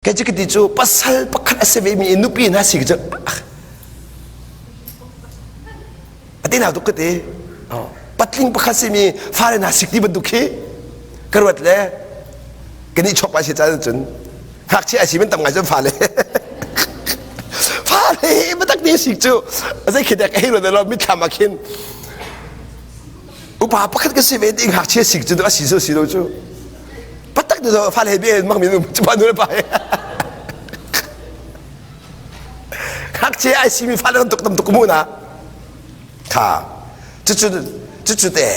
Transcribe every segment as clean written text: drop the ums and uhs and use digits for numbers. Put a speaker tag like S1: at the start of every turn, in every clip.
S1: Kei cu ka ti cu pasal pakhat a si ve mi nupi hna si cu a ti tuk ka ti. Patling pakhat si mi fale hna sik ti bantuk khi ka ruat le ka nih chok si caan cun ngakchia a si men tam ngai cun fale fale biatak te sik cu zei khi dek hei ruat lo mitthlam ah khin upa pakhat ka si ve ti ngakchia sik cu a si so si lo cu patak te zo fale he bia mang mi nu pa nu le pa he ngakchia ai si mi fale tuk tam tuk mu na kha cucu cucu te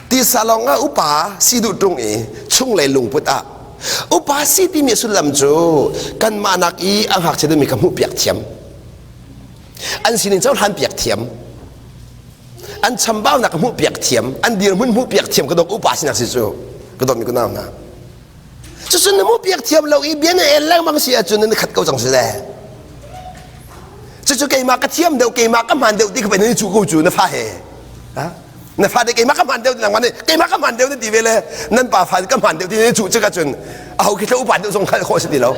S1: tisa lawng ah upa si duh ṭung i chunglei lungput ah upa si timi sullam cu kanmah nak i a ngakchia deuhmi kha hmuhpiak thiam an sining cohlan piak thiam an chambaunak ka hmuhpiak thiam an dirhmun hmuhpiak thiam ka dawt upa sinak si cu ka dawtmi ka nau hna cucun na hmuhpiak thiam lo i bia na el lengmang si ahcun nan khat ko cang si le cucu keimah ka thiam deuh keimah ka hmaan deuh ti ka nan i cuh ko cu na fa he na fa nih keimah ka hmaan deuh nangmah nih keimah ka hmaan deuh na ti ve le nan pa fa ka hmaan deuh ti na cuh cik ahcun aho khi thla upa deuh zong hngalh khawh si ti lo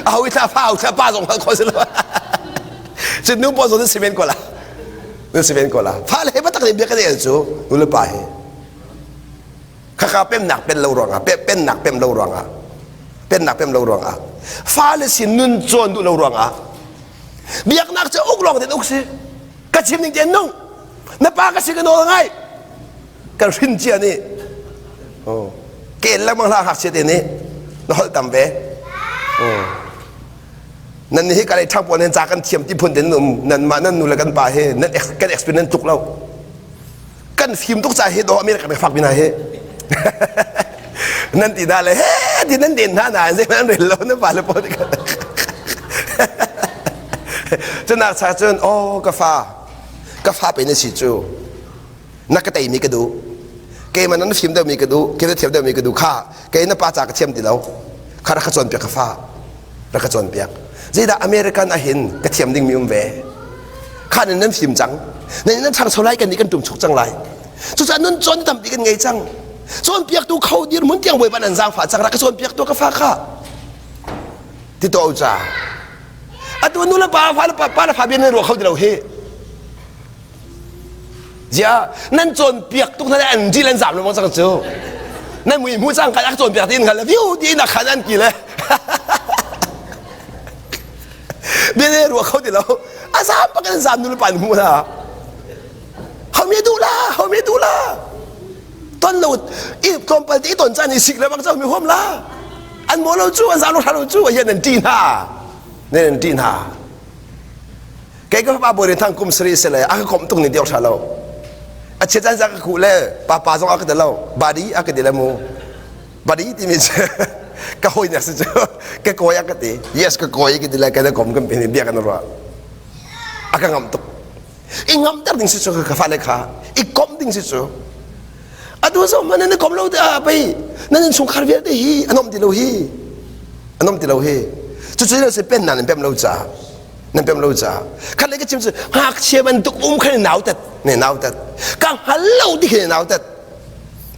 S1: aho khi thla fa aho thla pa zong hngalh khawh si lo cun nu pawl zong nan si men ko la nan si men ko la fa le he batak nih bia kan el cu nu le pa he khakha pemnak pen lo ruangah pennak pem lo ruangah pennak pem lo ruangah fale sin nun cawn duh lo ruangah biaknak cu uk lawng ten uk si ka chim ning ten nung na pa ka si ka nawl ngai kan hrin cia nih oh kel lengmang hlah ngakchia te nih na holh tam ve oh nan hi ka lei thang pawl nan ca kan thiam ti phun ten um nan mah nan nu le kan pa he nan kan experience tuk lo kan fim tuk ca hi do America kan fak bina hi nan ti da le he ti nan den hna na zei nan rel lo na pa le pawl cunak cha cun oh ka fa ka fa pe na si cu na ka tei mi ka duh keimah nan fim deuh mi ka duh ke na thiam deuh mi ka duh kha kei na pa ca ka thiam ti lo kha rak ka cawnpiak ka fa rak ka cawnpiak zeidah American ahin ka thiam ding mi um ve kha nan nan fim cang nan nan ṭhangcho lai kan nih kan ṭum chuk cang lai cucaah nun cawn tampi kan ngei cang cawnpiaktu kho dirhmun tiang bawipa nan zaangfah cang rak ka cawnpiaktu ka fa kha ti to ca atu nu le pa fa le pa le fa bia nan ruah kho ti lo hi zia nan cawnpiak tuk hna le an dil an zam lengmang cang cu nan mui hmu cang ka cawnpiak ti in hngal le viu ti in a khan an ki le Bia ruah kho ti lo. A zam pak in zam nu le pa hmu la. Ho mi duh la, ho mi duh la. Ton lo i tlawmpal te i ton caan i sik le bang mi huam la. An mo lo cu, an zam lo hra lo cu, hian an ṭih hna. Nan an ṭih hna. Kei ka fapa bawi thang kum sari se le a ka komh tuk ni deuh hra lo. A chia caan ka ku le papa zong a ka ti lo, badi a ka ti le mu. Bari timi cu ka hawinak si cu ka kawi a ka ti yes ka kawi ka ti lai kan kom kan pin bia kan ruah a ka ngam tuk i ngamter ding si cu ka fale kha i kom ding si cu atu zo man nan kom lo te a pei nan innchungkhar vialte hi an om ti lo hi an om ti lo hi cu cu se pen nan pem lo ca nan pem lo ca khat le ka chim cu ngakchia bantuk um khan nau tat ne nau tat ka hngal lo ti khi nau tat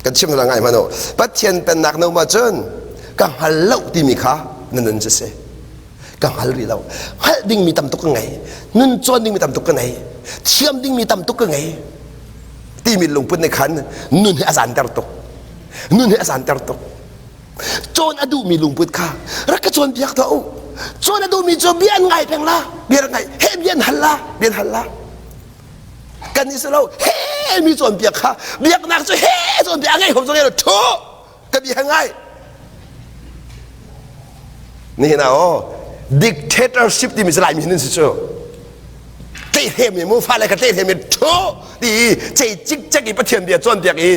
S1: kan chim la ngai hmanh u Pathian pennak no ma cun ka hngal lo timi kha na nun cu si ka hngal rih lo hngalh dingmi tam tuk ka ngei nun cawn dingmi tam tuk ka ngei thiam dingmi tam tuk ka ngei timi lungput nih khan nun hi a zanter tuk nun hi a zanter tuk cawn a duhmi lungput kha rak ka cawnpiak tuah u cawn a duhmi cu bia an ngai peng la bia rak ngai he bia an hal la bia an hal la kan i si lo he mi cawnpiak kha biaknak cu he cawnpiak a ngei hom zong thu ka bia ngai nihin ah aw dictatorship timi cu laimi hin si cu tleihhem mi mu fale ka tleihhem mi thu ti i cei cikcek i pathian bia cawnpiak i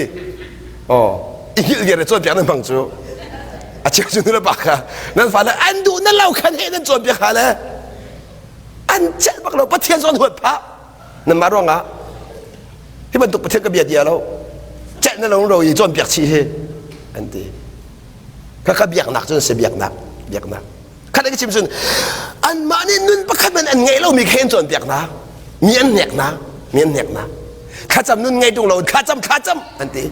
S1: aw i hngilh viar i cawnpiak nan hmang cu a cheu cu nu le pa kha nan fale an duh nan lo khan he nan cawnpiak ha le an celh bak lo pathian zong an huat phah nanmah ruangah hi bantuk pathian ka bia dia lo celh na lo ro i cawnpiak chih hi an ti kha kha biaknak cun si biaknak biaknak khat ka chim cun anmah nih nun pakhat man an ngeih lomi kha an cawnpiak hna mi an hnek hna mi an hnek hna. Thlacam nun ngei tung lo thlacam thlacam an ti.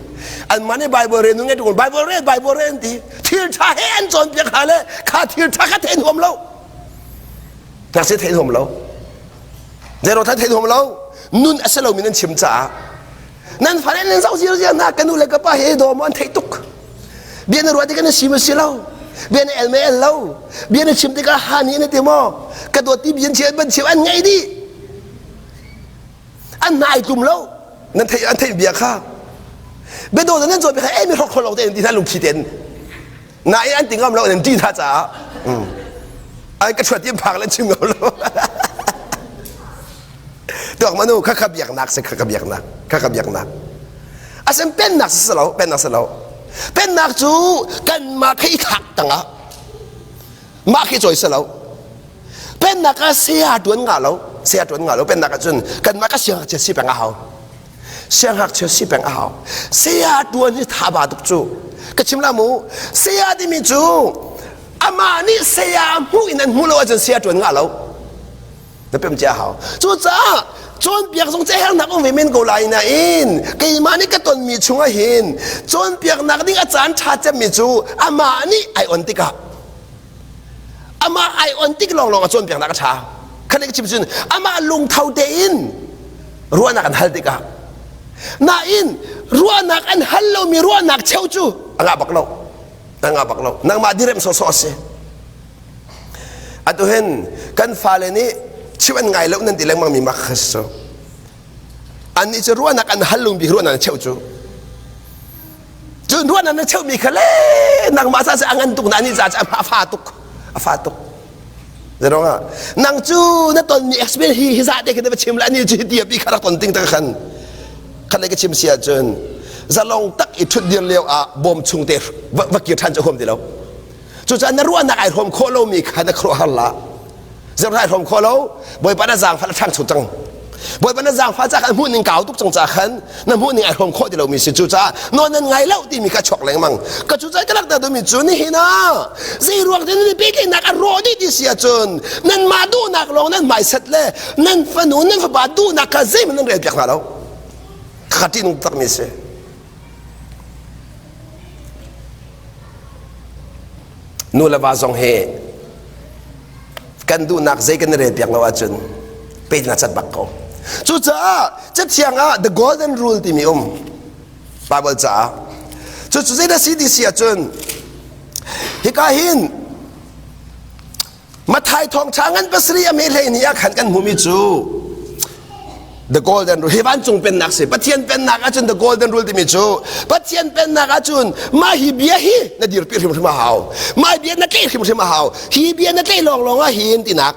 S1: Anmah nih Bible rel nun ngei tung Bible rel Bible rel an ti. Thil ṭha he an cawnpiak hna le kha thil ṭha kha theih huam lo. Ngakchia theih huam lo. Zero tha theih huam lo. Nun a si lomi nan chim caah nan fale nan zoh ziar hna ka nu le ka pa he daw maw an theih tuk. Bia na ruah tikah na sim a si lo. Bia na el ma el lo. Bia na chim tikah ha nih na ti maw? Ka dawt ti bia an ban chim an ngaih dih. An hna ai tlum lo. Nan theih an theih bia kha. Biadaw nan cawn bia kha eh mi hrok lo te ti hna lungthli ten. Nain an ti ngam lo an ti hna caah. An ka chuat ti phak le chim ngam lo. Tuak manu kha kha biaknak si kha kha biaknak kha kha biaknak. Asen pennak si lo pennak si lo. Pennak cu kanmah kha i thlak tangah mah khi cawi si lo. Pennak ah saya tuan nga lo saya tuan nga lo pennak ah cun kanmah ka siangngakchia si peng a hau. Siangngakchia si peng a hau. Saya tuan hi tha ba tuk cu. Ka chim la mu saya timi cu amah nih saya hmuh in an hmuh lo ahcun saya tuan nga lo. Na pem cia hau. Cucaah cawnpiak zong cu hernak um ve men ko lai nain keimah nih ka tonmi chungah hin cawnpiaknak ding a caan ṭha cemmi cu amah nih ai on tikah amah ai on tik lawnglawng a cawnpiaknak a ṭha. Khan ka chim cun amah lungtho tein ruahnak an hal tikah nain ruahnak an hal lomi ruahnak cheu cu a ngah bak lo. A ngah bak lo. Nangmah direm sawhsawh a si. Atu hin kan fale nih chim an ngai lo nan ti lengmang mi mak kha si cu. Annih cu ruahnak an hal lung bik ruahnak an cheuh cu. Cun ruahnak na cheuhmi kha le nangmah ca a ngan tuk na anih ca a fa tuk a fa tuk. Zeirong nang cu na tonmi experience hi hi za te khi na va chim le anih cu hi ti a pi kha rak ton ting tak khan khan le ka chim si ahcun zalong tak i ṭhut dir lio ah bawm chung te va kir ṭhan cu huam ti lo. Cucaah na ruahnak ai hrawm khawh lomi kha na khuaruahhar hlah. Zeruah ai hrawm khawh lo, Bawipa na zaangfah na ṭhangcho cang. Bawipa na zaangfah ca khan hmuh ning kau tuk cang ca khan na hmuh ning ai hrawm khawh ti lomi si. Cucaah nawl nan ngai lo timi kha chuak lengmang. Ka cucaah ka langhter duhmi cu nihin ah zei ruang te nan i pehtlaihnak a rawh dih ti si ahcun nanmah duhnak lawng nan hmaisat le nan fanu nan fapa duhnak kha zeihmanh nan relpiak hna lo. Kha ṭihnung takmi si. Nu le va zong hi kan duhnak zei kan i relpiak lo ahcun pet na cat bak ko. Cucaah Cathiang ah the golden rule timi um Bible caah. Cucu zeidah si ti si ahcun hika hin Mathai thawngṭha ngan pasarih a hme 12 ah khan kan hmuhmi cu the golden rule hi vancung pennak si Pathian pennak ahcun the golden rule timi cu Pathian pennak ahcun mah hi bia hi na dirpi hrimhrim a hau mah bia na tlaih hrimhrim a hau hi bia na tlaih lawnglawng ah hin tinak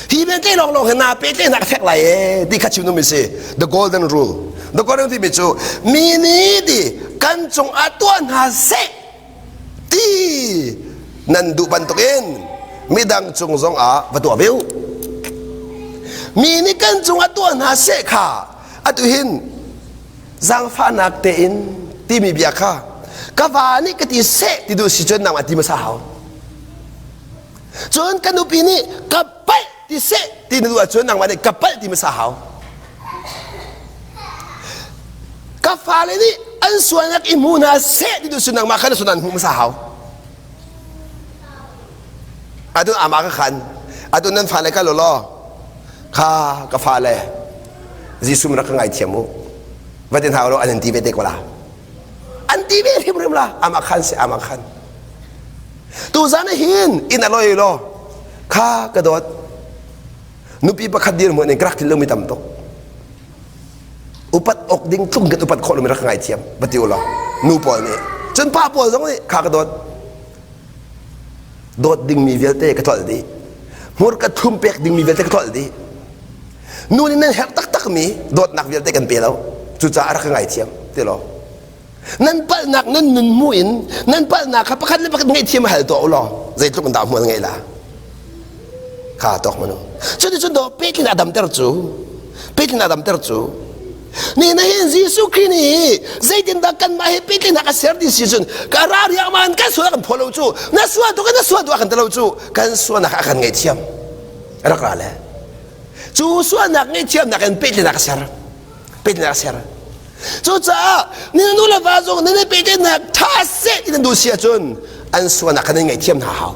S1: hi bia tlaih lawnglawng hi naa pehtlaihnak fek lai e ti kha chim numi si the golden rule the golden rule timi cu mi nih ti kan cungah tuah hna seh ti nan duh bantukin midang cung zongah va tuah ve u. Mi nih kan cungah tuah hna seh kha atu hin zaangfahnak tein timi bia kha ka va nih ka ti seh ti duh si cun nangmah ti hmasa hau. Cun ka nupi nih ka palh ti seh ti na duh ahcun nangmah nih ka palh ti hmasa hau. Ka fale nih an sualnak i hmu hna seh ti duh nangmah khan sunan hmu hmasa hau. Atu amah ka khan atu nan fale ka law kha ka fale Jesuh rak ka ngaithiam u va ti hna lo an ti ve te ko la an ti ve hrimhrim la amah khan si amah khan tu zan hin in a loi lo kha ka dawt nupi pakhat dirhmun in ka rak thil lomi tam tuk upat awk ding tluk kan upat khawh lomi rak ka ngaithiam va ti ulaw nu pawl nih cun pa pawl zong nih kha ka dawt dawt dingmi vialte ka tlolh dih hmur ka thlum pek dingmi vialte ka tlolh dih nu nih nan herh taktakmi dawtnak vialte kan pe lo cucaah rak ka ngaithiam ti law Nan palhnak nan nun mu in nan palhnak kha pakhat le pakhat ngaihthiam hal tuah u law zeitluk in dah hmual ngei la kha tawk manu cuticun dawh petlin a damter cu petlin a damter cu ni na hin Jesuh Khrih nih zeitindah kanmah hi pehtlaihnak a ser ti si cun ka ra riangmang kan sual kan phaw lo cu na sual tuk na sual tuk a kan ti lo cu kan sualnak a kan ngaihthiam rak ra le cu sualnak ngaihthiamnak in pehtlaihnak a ser. Pehtlaihnak a ser. Cucaah ni nu le va zong nan i pehtlaihnak ṭha seh ti nan duh si ahcun an sualnak kha nan ngaihthiam hna hau.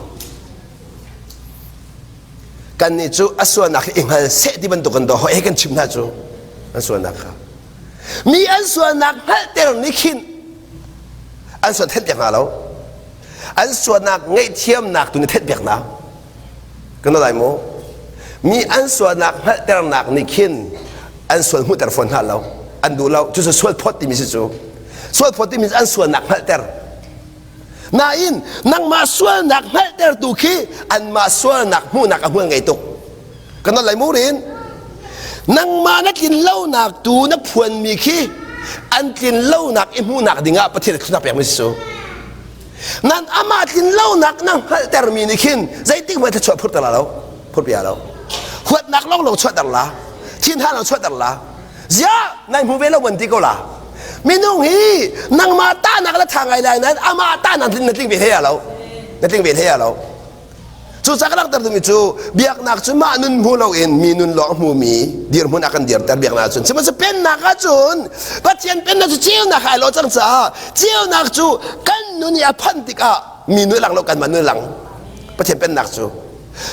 S1: Kannih cu a sualnak hi i hngal seh ti bantuk kan doh he kan chim hna cu an sualnak kha. Mi an sualnak hngalhter nih khin an sual thenhpiak hna lo. An sualnak ngaihthiamnak tu nih thenhpiak hna. Kan lai maw? Mi an sualnak hngalhternak nih khin an sual hmuhter fawn hna lo. An duh lo. Cucu sual phawt timi si cu. Sual phawt timi an sualnak hngalhter. Nain nangmah sualnak hngalhtertu khi anmah sualnak hmuhnak a hmual ngei tuk. Kan lai murin nangmah na tlin lonak tu na phuanmi khi an tlin lonak i hmuhnak dingah Pathian thlunak pekmi si cu. Nan amah tlin lonak na hngalhtermi nih khin zeitik hmanh thluachuah phurter la lo, phurpia lo. Huatnak lawnglawng chuahter la, thinhan lo chuahter la. Ziah nai hmu ve lo man ti ko la. Minung hi nangmah tahnak la tha ngai lai nain amah tahnak na tling ve hlei lo. Na tling ve hlei lo. Cucaah ka langhter duhmi cu biaknak cu mah nun hmu loin mi nun lawng hmumi dirhmun a kan dirter biaknak ahcun sihmanhsehlaw pennak ahcun Pathian pennak cu ceunak ai lawh cang caah ceunak cu kan nun i a phanh tikah mi nun a lang lo kanmah nun a lang Pathian pennak cu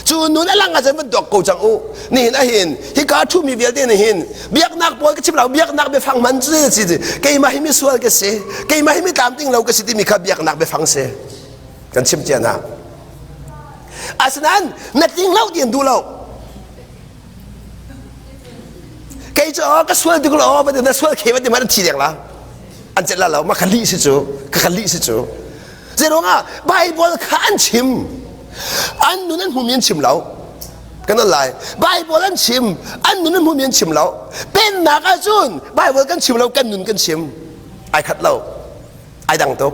S1: cu nun a lang ahcun van tuak ko cang u nihin ahin hika ṭhumi vialte nih hin biaknak pawl ka chim lo biaknak biafang hman cu si keimah hi misual ka si keimah hi mi tlamtling lo ka si timi kha biaknak biafang si kan chim cia hna Asinain na tling lo ti an duh lo. Kei cu ka sual tuk lo va na sual khe va ti man thi deng la. An celh la lo ma kha lih si cu ka kha lih si cu. Zeiruangah Bible kha an chim. An nun an hmumi an chim lo. Kan on lai. Bible an chim. An nun an hmumi an chim lo. Pennak ahcun Bible kan chim lo kan nun kan chim. Ai khat lo. Ai dang tuk.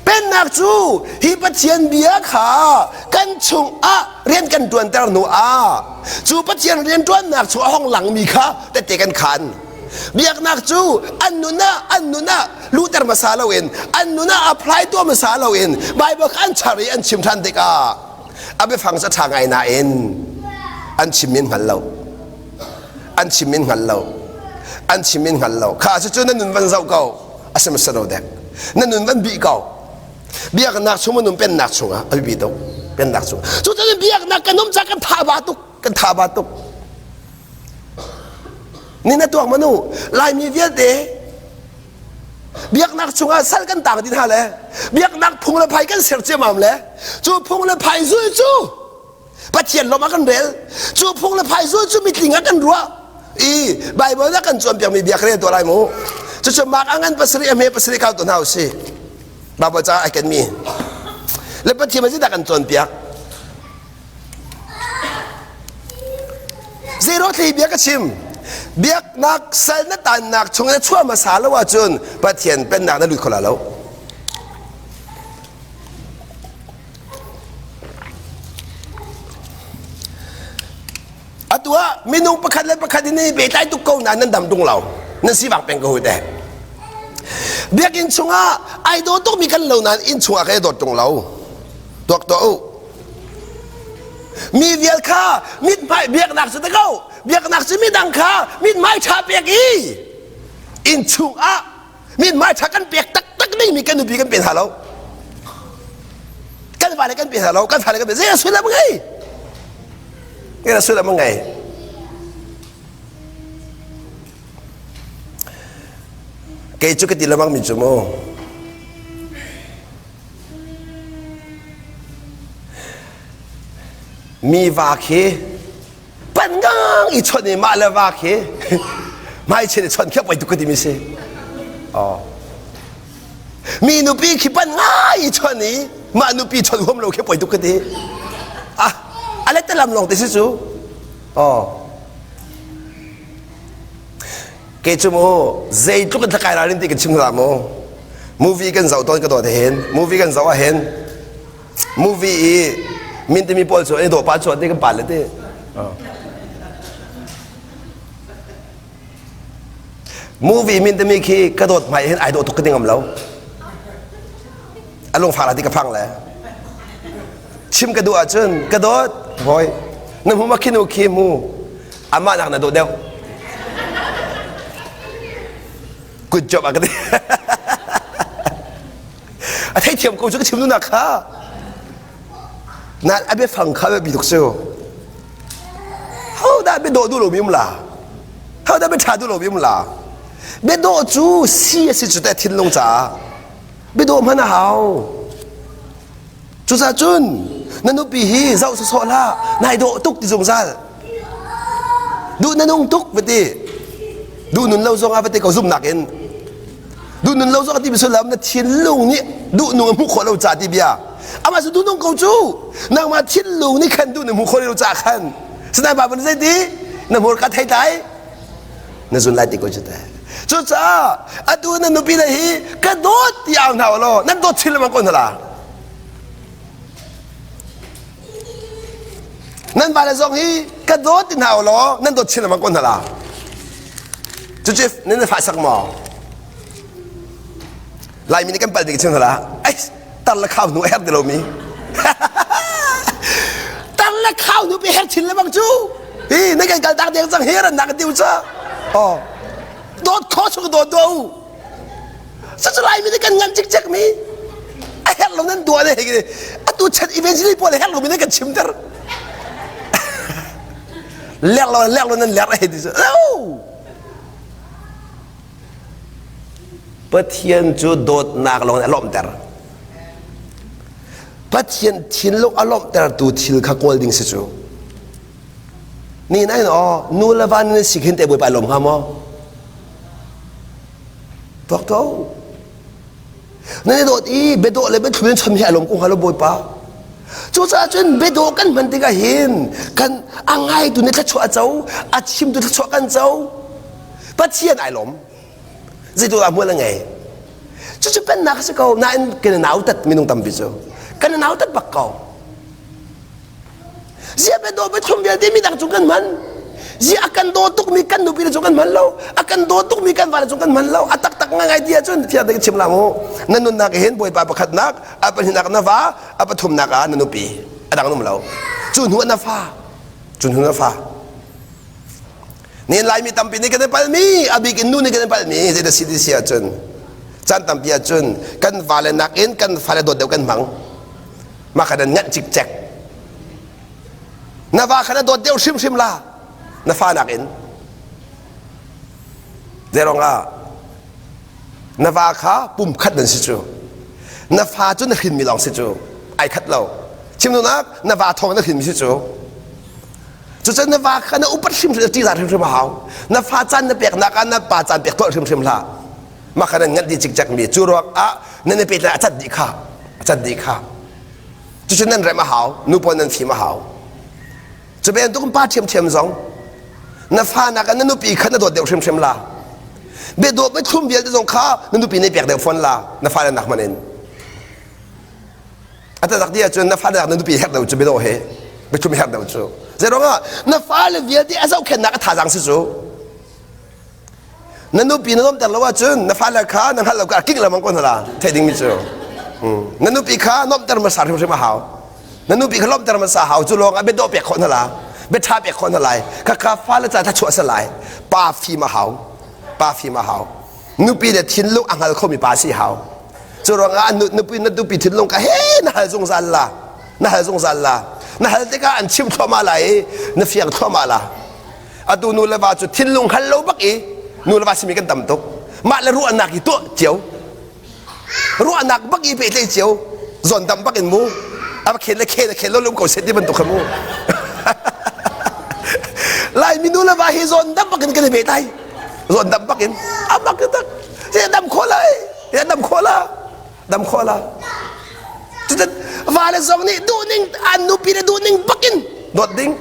S1: Pennak cu hi Pathian bia kha kan chungah rian kan ṭuanter hnu ah cu Pathian rianṭuannak chung a hong langmi kha tehte kan khaan. Biaknak cu an nun ah an nun ah luhter hmasa loin an nun ah apply tuah hmasa loin Bible kha an char i an chim ṭhan tikah a biafang cu a ṭha ngai nain an chim in hngal lo. An chim in hngal lo. An chim in hngal lo. Kha cucu na nun van zoh ko. A si hmasa lo dek na nun van bih ko biaknak chung nun pennak chungah a biapi tuk pennak chung cucaah biaknak kan um ca kan tha ba tuk kan tha ba tuk ni na tuak manu laimi vialte biaknak chungah sal kan tang din ha le biaknak phung le phai kan ser ciamam le cu phung le phai zul cu Pathian lawm ah kan rel. Cu phung le phai zul cu mitling ah kan ruah. I Bible na kan cawnpiakmi bia ka rel tuah lai mu. Cucu Mark a ngan pasarih a hme pasarih kau tu hna usih. Bible caah ai kenmi. Le Pathian zeidah kan cawnpiak? Zero thli bia ka chim. Biaknak sal na tannak chung na chuah hmasa lo ahcun Pathian pennak na lut kho la lo. Atu ah minung pakhat le pakhat in i pehtlai tuk ko nain nan dam tung lo. Nan sivak peng ko hui te. Biakinn chungah ai daw tukmi kan lo nain inn chungah kan i dawt tung lo. Tuak tuah u. Mi vial kha mithmai biaknak cu ta ko. Biaknak cu midang kha mithmai ṭha pek i inn chungah mithmai ṭha kan pek taktak dingmi kan nupi kan pe hna lo kan vale kan pe hna lo kan fale kan pe zei sullam ngei zei sullam ngei kei cu ka ti lamang mi cu mu mi va khi pan ngang i chawnh i mah le va khi hmaichia i chawnh khi poi tuk ka timi si oh mi nupi khi pan ngai i chawnh i mah nupi chawnh huam lo khi poi tuk ka ti ah a let lam lawng te si cu oh ke cu mu zeitluk in thlakai ralrin ti kan chim hna mu movie kan zoh tawn ka dawt hin movie kan zoh ah hin Movie i min timi pawl cu an i dawh pa chuah ti kan pa le ti. Movie min timi khi ka dawt hmai hin ai dawh tuk ka ti ngam lo. A lungfak la ti ka phang le. Chim ka duh ahcun ka dawt hoi na hmu ma khinu khi mu amah nak na dawh deuh. Good job a ka ti. A theithiam ko cu ka chim duhnak kha. Na a biafang kha biapi tuk cu. Ho dah biadawh duh lomi um la? Ho dah biaṭha duh lomi um la? Biadawh cu si a si cu teh thinlung caah. Biadawh hman a hau. Cucaah cun na nupi hi zoh sawsawh hlah, nai dawh tuk ti zungzal. Duh na nung tuk va ti. Duh nun lo zong ah va ti ko zumhnak in. Duh nun lo zong ah ti sullam na thinlung nih duh nung a hmuh khawh lo ca ti bia. Amah cu duh nung ko cu. Nangmah thinlung nih khan duh na hmuh khawh lo ca khan. Sinain Baibal zei ti? Na hmurka thei tlai na zun lai ti ko cu teh. Cucaah atu na nupi le hi ka dawt ti au hna law nan dawt chin lengmang ko hna la. Nan vale zong hi ka dawt ti hna law nan dawt chin lengmang ko hna la. Cucu nan fah sak maw? Laimi nih kan palh bik chim hna la. Ai tar le khau hnu a herh ti lomi. tar le khau hnu pe herh chin lengmang cu. Hi na kan kal tak deng cang hi ran nak tiu cha. Oh. Dawt kho chung dawt do u. Cucu Laimi nih kan ngan cikcek mi. A herh lo nan duah ne hei atu chan evangelist pawl herh lo mi nan kan chimter. Ler lo ler lo nan ler hei ti cu. No. Pathian cu dawtnak lawng in a lawmhter. Pathian thinlung a lawmhtertu thil kha kawl ding si cu. Ni nai aw nu le va nan si khin te Bawipa lawm hnga maw? Tuak to. Nan i dawt i biadawh le biathlum in chom hi a lawm ko hnga lo Bawipa. Cucaah cun biadawh kan hman tikah hin kan a ngaitu nih thluachuah a co, a chimtu thluachuah kan co. Pathian ai lawm. Zeitu dah hmual a ngei. Cucu pennak a si ko. Nain kan i nautat minung tampi cu. Kan i nautat bak ko. Zia biadawh biathlum vialte midang cu kan hman. Zia a kan daw tukmi kan nupi le cu kan hman lo. A kan daw tukmi kan vale cu kan hman lo. A taktak ngai ti ahcun fiang tein chim la mu. Na nunnak hin Bawipa pakhatnak, a pahnihnak na va, a pathumnak ah na nupi. A dang um lo. Cu hnu ah na fa. Cu hnu na fa. Nihin Laimi tampi nih kan i palmi, a bik in nu nih kan i palmi zei dah si ti si ahcun caan tampi ahcun kan vale nakin kan fale dawt deuh kan hmang. Mah kha nan nganh cikcek. Na va kha na dawt deuh hrimhrim la na fa nakin. Zei ah na va kha pum khat nan si cu. Na fa cu na hrinmi lawng si cu. Ai khat lo. Chim duhnak na va thawng na hrinmi si cu. Cucun na va kha na upat hrimhrim na ṭihzah hrimhrim a hau. Na fa caan na peknak ah na pa caan pek tuah hrimhrim hlah. Mah kha nan nganh dih cikcek mi cu ruang ah nan i pehtlaih a cat dih kha a cat dih kha. Cucun nan rem a hau, nu pawl nan fim a hau. Cu bantuk pa ṭhiamṭhiam zong na fa nak ah na nupi kha na dawt deuh hrimhrim la. Biadawt biathlum vialte zong kha na nupi nih pek deuh fawn la na fale nak hmanh in. A taktak ti ahcun na fale na nupi herh deuh cu biadawh he biathum herh deuh cu. Zeiruangah na fale vialte a zohkhenhnak a thazaang si cu. Na nupi na lawmter lo ahcun na fale kha na hngalh lo ka kik lengmang ko hna la theih dingmi cu. Na nupi kha lawmhter hmasa hrimhrim a hau. Na nupi kha lawmhter hmasa hau cu lawng ah biadawh pek khawh hna la. Biaṭha pek khawh hna lai. Khakha fale ca thluachuah a si lai. Pa fim a hau. Pa fim a hau. Nupi le thinlung a hngal khomi pa si hau. Cu ruangah nupi na nupi thinlung ka he na hal zungzal la na hal zungzal la na hal tikah an chim thluahmah la i na fiang thluahmah la atu nu le va cu thinlung hal lo bak i nu le va simi kan tam tuk mah le ruahnak i tuah cio ruahnak bak i pehtlaih cio zawn dam bak in mu a khen le khen a khen lo lum ko set ti bantuk kha mu Laimi nu le va hi zawn dam bak in kan i pehtlai zawn dam bak in a bak tak dam khawh lai Ya dam khawh la dam khawh la cutin vale zong nih duhning an nupi le duhning bakin dawt ding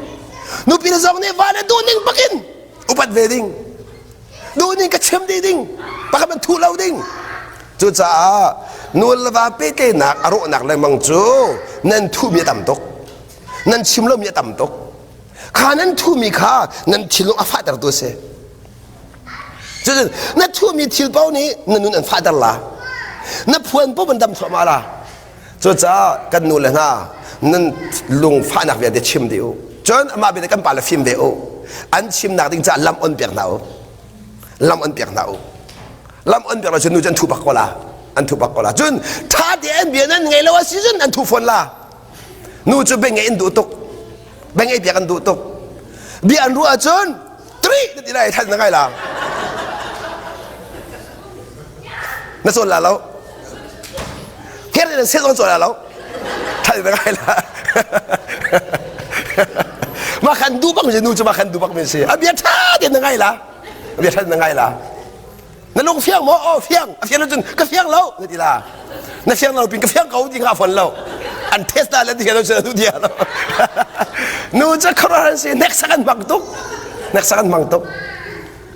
S1: nupi le zong nih vale duhning bakin upat ve ding duhning ka chim dih ding pakhat man thu lo ding cucaah nu le va pehtlaihnak a rawhnak lengmang cu nan thuhmi a tam tuk nan chim lomi a tam tuk kha nan thuhmi kha nan thinlung a fahtertu a si Cucun na thuhmi thil paoh nih na nun an fahter la. Na phuan paoh an dam thluahmah la. Cucaah kan nu le hna nan lungfahnak vialte chim dih u. Cun amah bia kan pa le fim ve u. An chimnak ding caah lam on piak hna u. Lam on piak hna u. Lam on piak lo cun nu cu an thu bak ko la. An thu bak ko la. Cun tha te an bia nan ngei lo a si cun an thu fawn la. Nu cu bia ngeih an duh tuk. Bia ngeih piak an duh tuk. Bia an ruah ahcun tri na ti lai than na ngai la. Na cawn la lo. Her in sel on cawn la lo. Than na ngai la. Ma khan du bak mi nu cu ma khan du bak mi si. A bia tha te na ngai la. A bia tha na ngai la. Na lung fiang maw? Aw fiang. A fiang lo cun ka fiang lo na ti la. Na fiang lo pin ka fiang ko ti nga fon lo. An test la le ti lo cun tu dia lo. Nu cu khuaruahhar an si. Hneksak an hmang tuk. Hneksak an hmang tuk.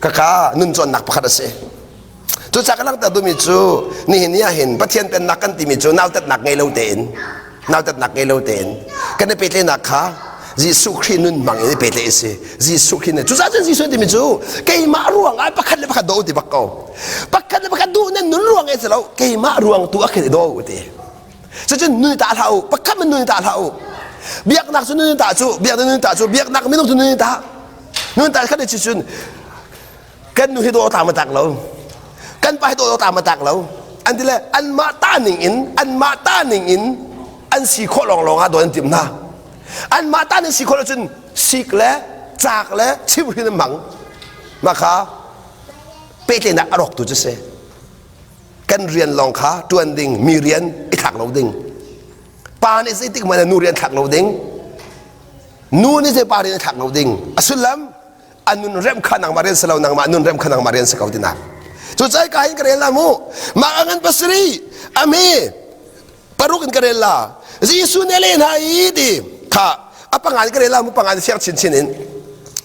S1: Kaka nun cawnnak pakhat a si. Cucaah ka langhter duhmi cu nihin ni ah hin Pathian pennak kan timi cu nautatnak ngei lo tein nautatnak ngei lo tein kan i pehtlaihnak kha Jesuh Khrih nun hmang in i pehtlaih a si. Jesuh Khrih nun. Cucaah cun Jesuh timi cu keimah ruang ah pakhat le pakhat daw ti bak ko. Pakhat le pakhat duh nan nun ruang e si lo keimah ruang tu ah khin i daw ti. Cucun nun ta hlah u. Pakhat man nun ta hlah u. Biaknak cu nun ta cu biaknak nun ta cu biaknak minung cu nun ta. Nun ta khat ci cun kan nu hi daw ta ma tak lo. Kan pa hi daw ta ma tak lo. An ti le anmah ta ning in anmah ta ning in an si khawh lawng lawng ah daw an timh hna. Anmah ta nan si khawh cun sik le caak le chimhrin an hmang. Mah kha pehtlaihnak a rawktu cu si. Kan rian lawng kha ṭuan ding, mi rian i thlak lo ding. Pa nih zeitik hmanh ah nu rian thlak lo ding. Nu nih zei pa rian i thlak lo ding. A sullam a nun rem kha nangmah rian si lo nangmah nun rem kha nangmah rian si ko tinak. Cucaah ka hin ka rel la mu. Mah a ngan pasarih a hme paruk in ka rel la Jesuh nih a leh hna i ti kha a panga in ka rel la mu panga in fiang chinchin in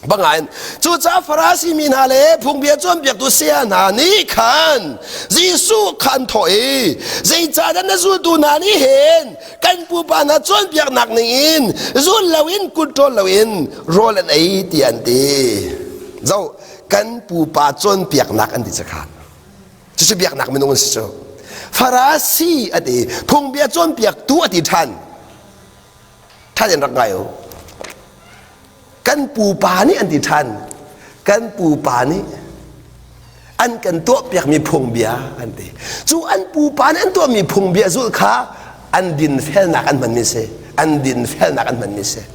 S1: panga in cucaah Farasi mi hna le phungbia cawnpiaktu saya hna nih khan Jesuh kha an thawh i zeicahdah na zultu hna nih hin kan pupa hna cawnpiaknak ning in zul loin kut ṭawl loin rawl an ei tiah an ti zo kan pupa cawnpiaknak an ti cakha Cucu biaknak minung an si cu. Farasi a ti, phungbia cawnpiaktu a ti ṭhan. Ṭhan in rak ngai u. Kan pupa nih an ti ṭhan. Kan pupa nih an kan tuahpiakmi phungbia an ti. Cu an pupa nih an tuahmi phungbia zulh kha an dinfelnak an hmanmi si. An dinfelnak an hmanmi si.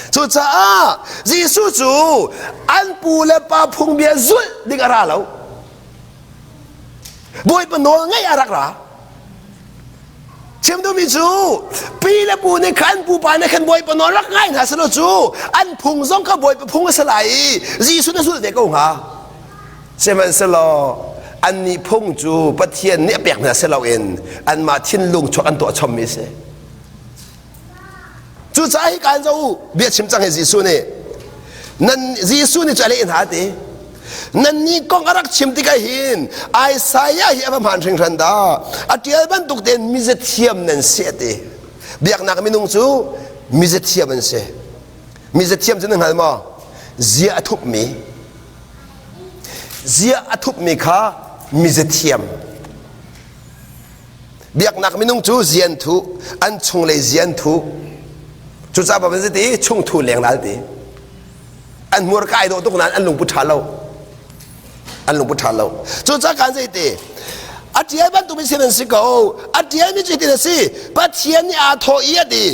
S1: Cucaah Jesuh cu an pu le pa phungbia zulh ding a ra lo. Bawipa nawl ngaih a rak ra. Chim duhmi cu pi le pu nih khan pupa nih khan Bawipa nawl rak ngai hna selaw cu an phung zong kha Bawipa phung a si lai i Jesuh na zulh ve ko hnga. Sihmanhsehlaw annih phung cu Pathian nih a pek hna si loin anmah thinlung chuak an tuah chommi a si. Cucaah hi kaan zoh u bia chim cang hi Jesuh nih nan Jesuh nih cu a leh hna ti nannih kong a rak chim tikah hin Isaiah hi a va hmaan hringhran dah a ṭial bantuk tein mizathiam nan si a ti biaknak minung cu mizathiam an si mizathiam cu na hngal maw zia a thupmi zia a thupmi kha mizathiam Biaknak minung cu zian thu, an chunglei zian thu. Cucaah ba van ti chungthu lengnal ti. An hmurka ai dawh tuk nain an lungput ṭha lo. An lungput ṭha lo. Cucaah kan zei ti a ṭial bantuk mi sin an si ko. A ṭial mi cu hitin a si. Pathian nih aa thawh i a ti.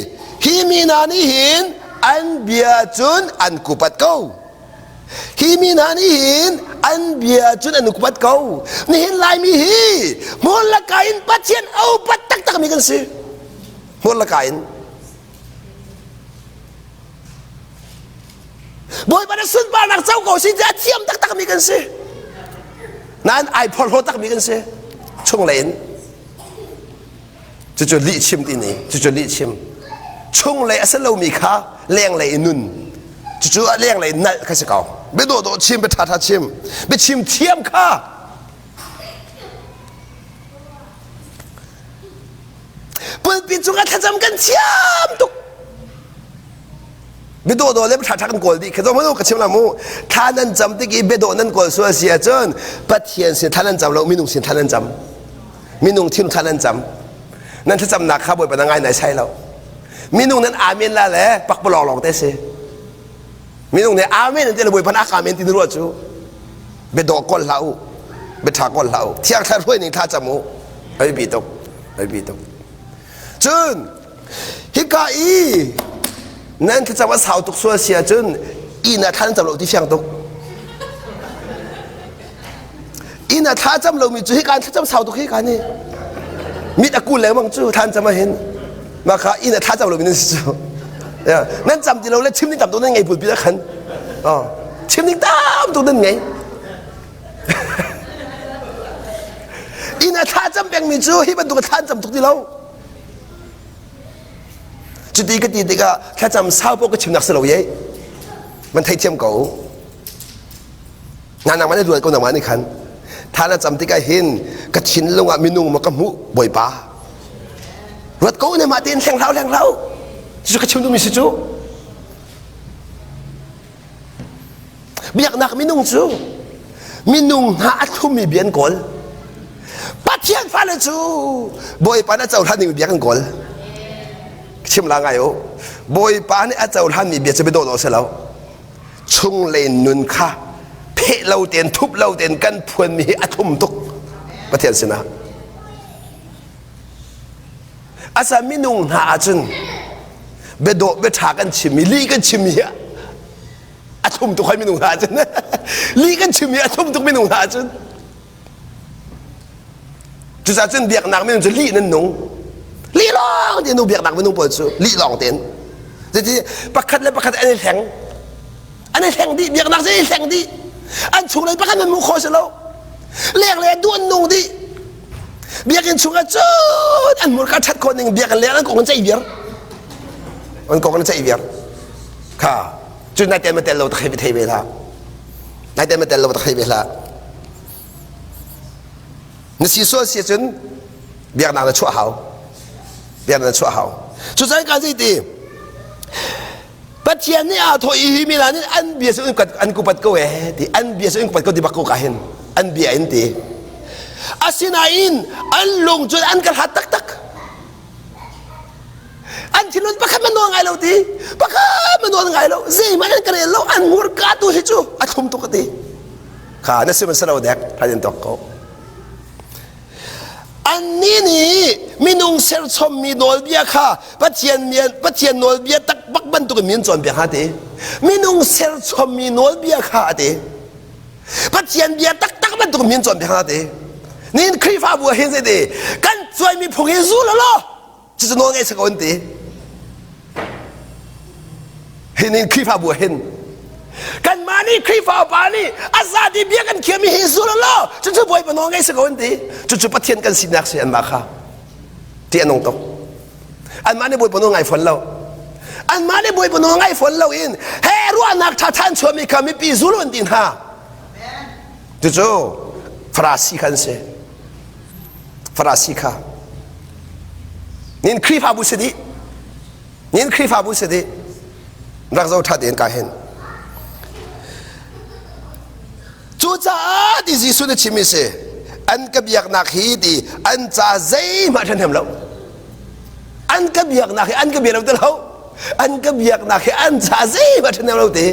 S1: Hi mi hna nih hin an bia cun an kupat ko. Hi mi hna nih hin an bia cun an upat ko. Nihin Laimi hi hmur le ka in Pathian a upat taktakmi kan si. Hmur le ka in. Bawipa na sunparnak co ko si ti a thiam taktakmi kan si. Nain ai phorhlaw takmi kan si. Chunglei in. Cucu lihchim ti ni, cucu lihchim. Chunglei a si lomi kha lenglei i nun. Cucu a lenglei nalh kha si ko. Bia dawhdawh chim, bia ṭhaṭha chim, biachim thiam kha. Pulpit cungah thlacam kan thiam tuk. Bia dawhdawh le bia ṭhaṭha kan kawl dih. Khi zong ka chim la mu. Thla nan cam tik i bia dawh nan kawl sual si ahcun Pathian sin thla nan cam lo, minung sin thla nan cam. Minung thin thla nan cam. Nan thlacamnak kha Bawipa na ngai nai sai lo. Minung nan amen la le pakpalawng lawng te si. Minung nih amen an ti le Bawipa na ak amen ti na ruah cu. Biadawh kawl hlah u. Biaṭha kawl hlah u. Thiang Thlarau hruai ning thla cam u. A biapi tuk. A biapi tuk. Cun hika i nan thlacam a sau tuk sual si ahcun inn ah thla nan cam lo ti fiang tuk. Inn ah thla cam lomi cu hika thlacam sau tuk hika ni. Mit a kul lengmang cu thla an cam ahhin. Mah kha inn ah thla cam lomi nan si cu. Nan cam ti lo le chim ding tam tuk nan ngei pulpi ah khan. Chim ding tam tuk nan ngei. Inn ah thla cam pengmi cu hi bantuk thla an cam tuk ti lo. Cuti ka ti tikah thlacam sau paoh ka chimnak si lo ye. Man theithiam ko. Nga nangmah nih ruat ko nangmah nih khan. Thla na cam tikah hin ka thinlung ah minung ma ka hmuh Bawipa. Ruat ko ne mah tein hleng hlau hleng hlau. Cucu ka chim duhmi si cu. Biaknak minung cu minung hna a thlummi bia an kawl. Pathian fale cu Bawipa nih a cohlan dingmi bia kan kawl. Chim la ngai u. Bawipa nih a cohlanmi bia cu biadawh dawh si lo. Chunglei nun kha pheh lo tein thup lo tein kan phuanmi hi a thlum tuk Pathian sinah. Asa minung hna ahcun biadawh biaṭha kan chimmi lih kan chimmi hi a thlum tuk hoi minung hna ahcun lih kan chimmi a thlum tuk minung hna ahcun cucaah cun biaknak minung cu lih nan nung lih lawng tein nu biaknak minung pawl cu lih lawng tein zeiti pakhat le pakhat an i hleng an i hleng dih biaknak cu i hleng dih an chunglei pakhat nan hmuh khawh si lo leng le duh an nung dih Biakinn chungah cun an hmurka ṭhat khawh ning biakinn leng an kong an ceih viar. An kong an ceih viar. Kha cun nai tel ma tel lo tak hei thei ve hlah. Nai tel ma tel lo tak hei ve hlah. Na si sual si cun biaknak na chuah hau. Biaknak na chuah hau. Cucaah ka zei ti Pathian nih aa thawh i hi mi hna nih an bia cu an kupat ko ee ti an bia cu an kupat ko ti bak ko ka hin an bia in ti asinain an lung cun an ka hlat taktak an thinlung pakhat man nawl ngai lo ti pakhat man nawl ngai lo zeihmanh an ka rel lo an hmurka tu hi cu a thlum tuk ka ti kha na si man si lo dek hlan in tok ko Annih nih minung serchommi nawlbia kha Pathian, Pathian nawlbia takbak bantukin mi an cawnpiak hna ti. Minung serchommi nawlbia kha a ti. Pathian bia taktak bantukin mi an cawnpiak hna ti. Nihin Khrihfabu ah hin zeiti kan cuaimi phung hi zul law cucu nawl ngei si ko an ti. Hi nin Khrihfabu ah hin kanmah nih Khrihfa upa nih a zati bia kan khiami hi zul law cucu Bawipa nawl ngei si ko an ti. Cucu Pathian kan sinak si anmah kha ti a nung tuk. Anmah nih Bawipa nawl ngai fawn lo. Anmah nih Bawipa nawl ngai fawn lo in he ruahnak ṭha ṭha an chuahmi kha mipi zul an ti hna. Cucu Farasi kha an si. Farasi kha nin Khrihfabu si dih nin Khrihfabu si dih rak zo ṭha tein ka hin cucaah ti Jesuh na chim si an ka biaknak hi ti an ca zeihmah ṭhahnem lo an ka biaknak hi an ka bia lo ti lo an ka biaknak hi an ca zeihmah ṭhahnem lo ti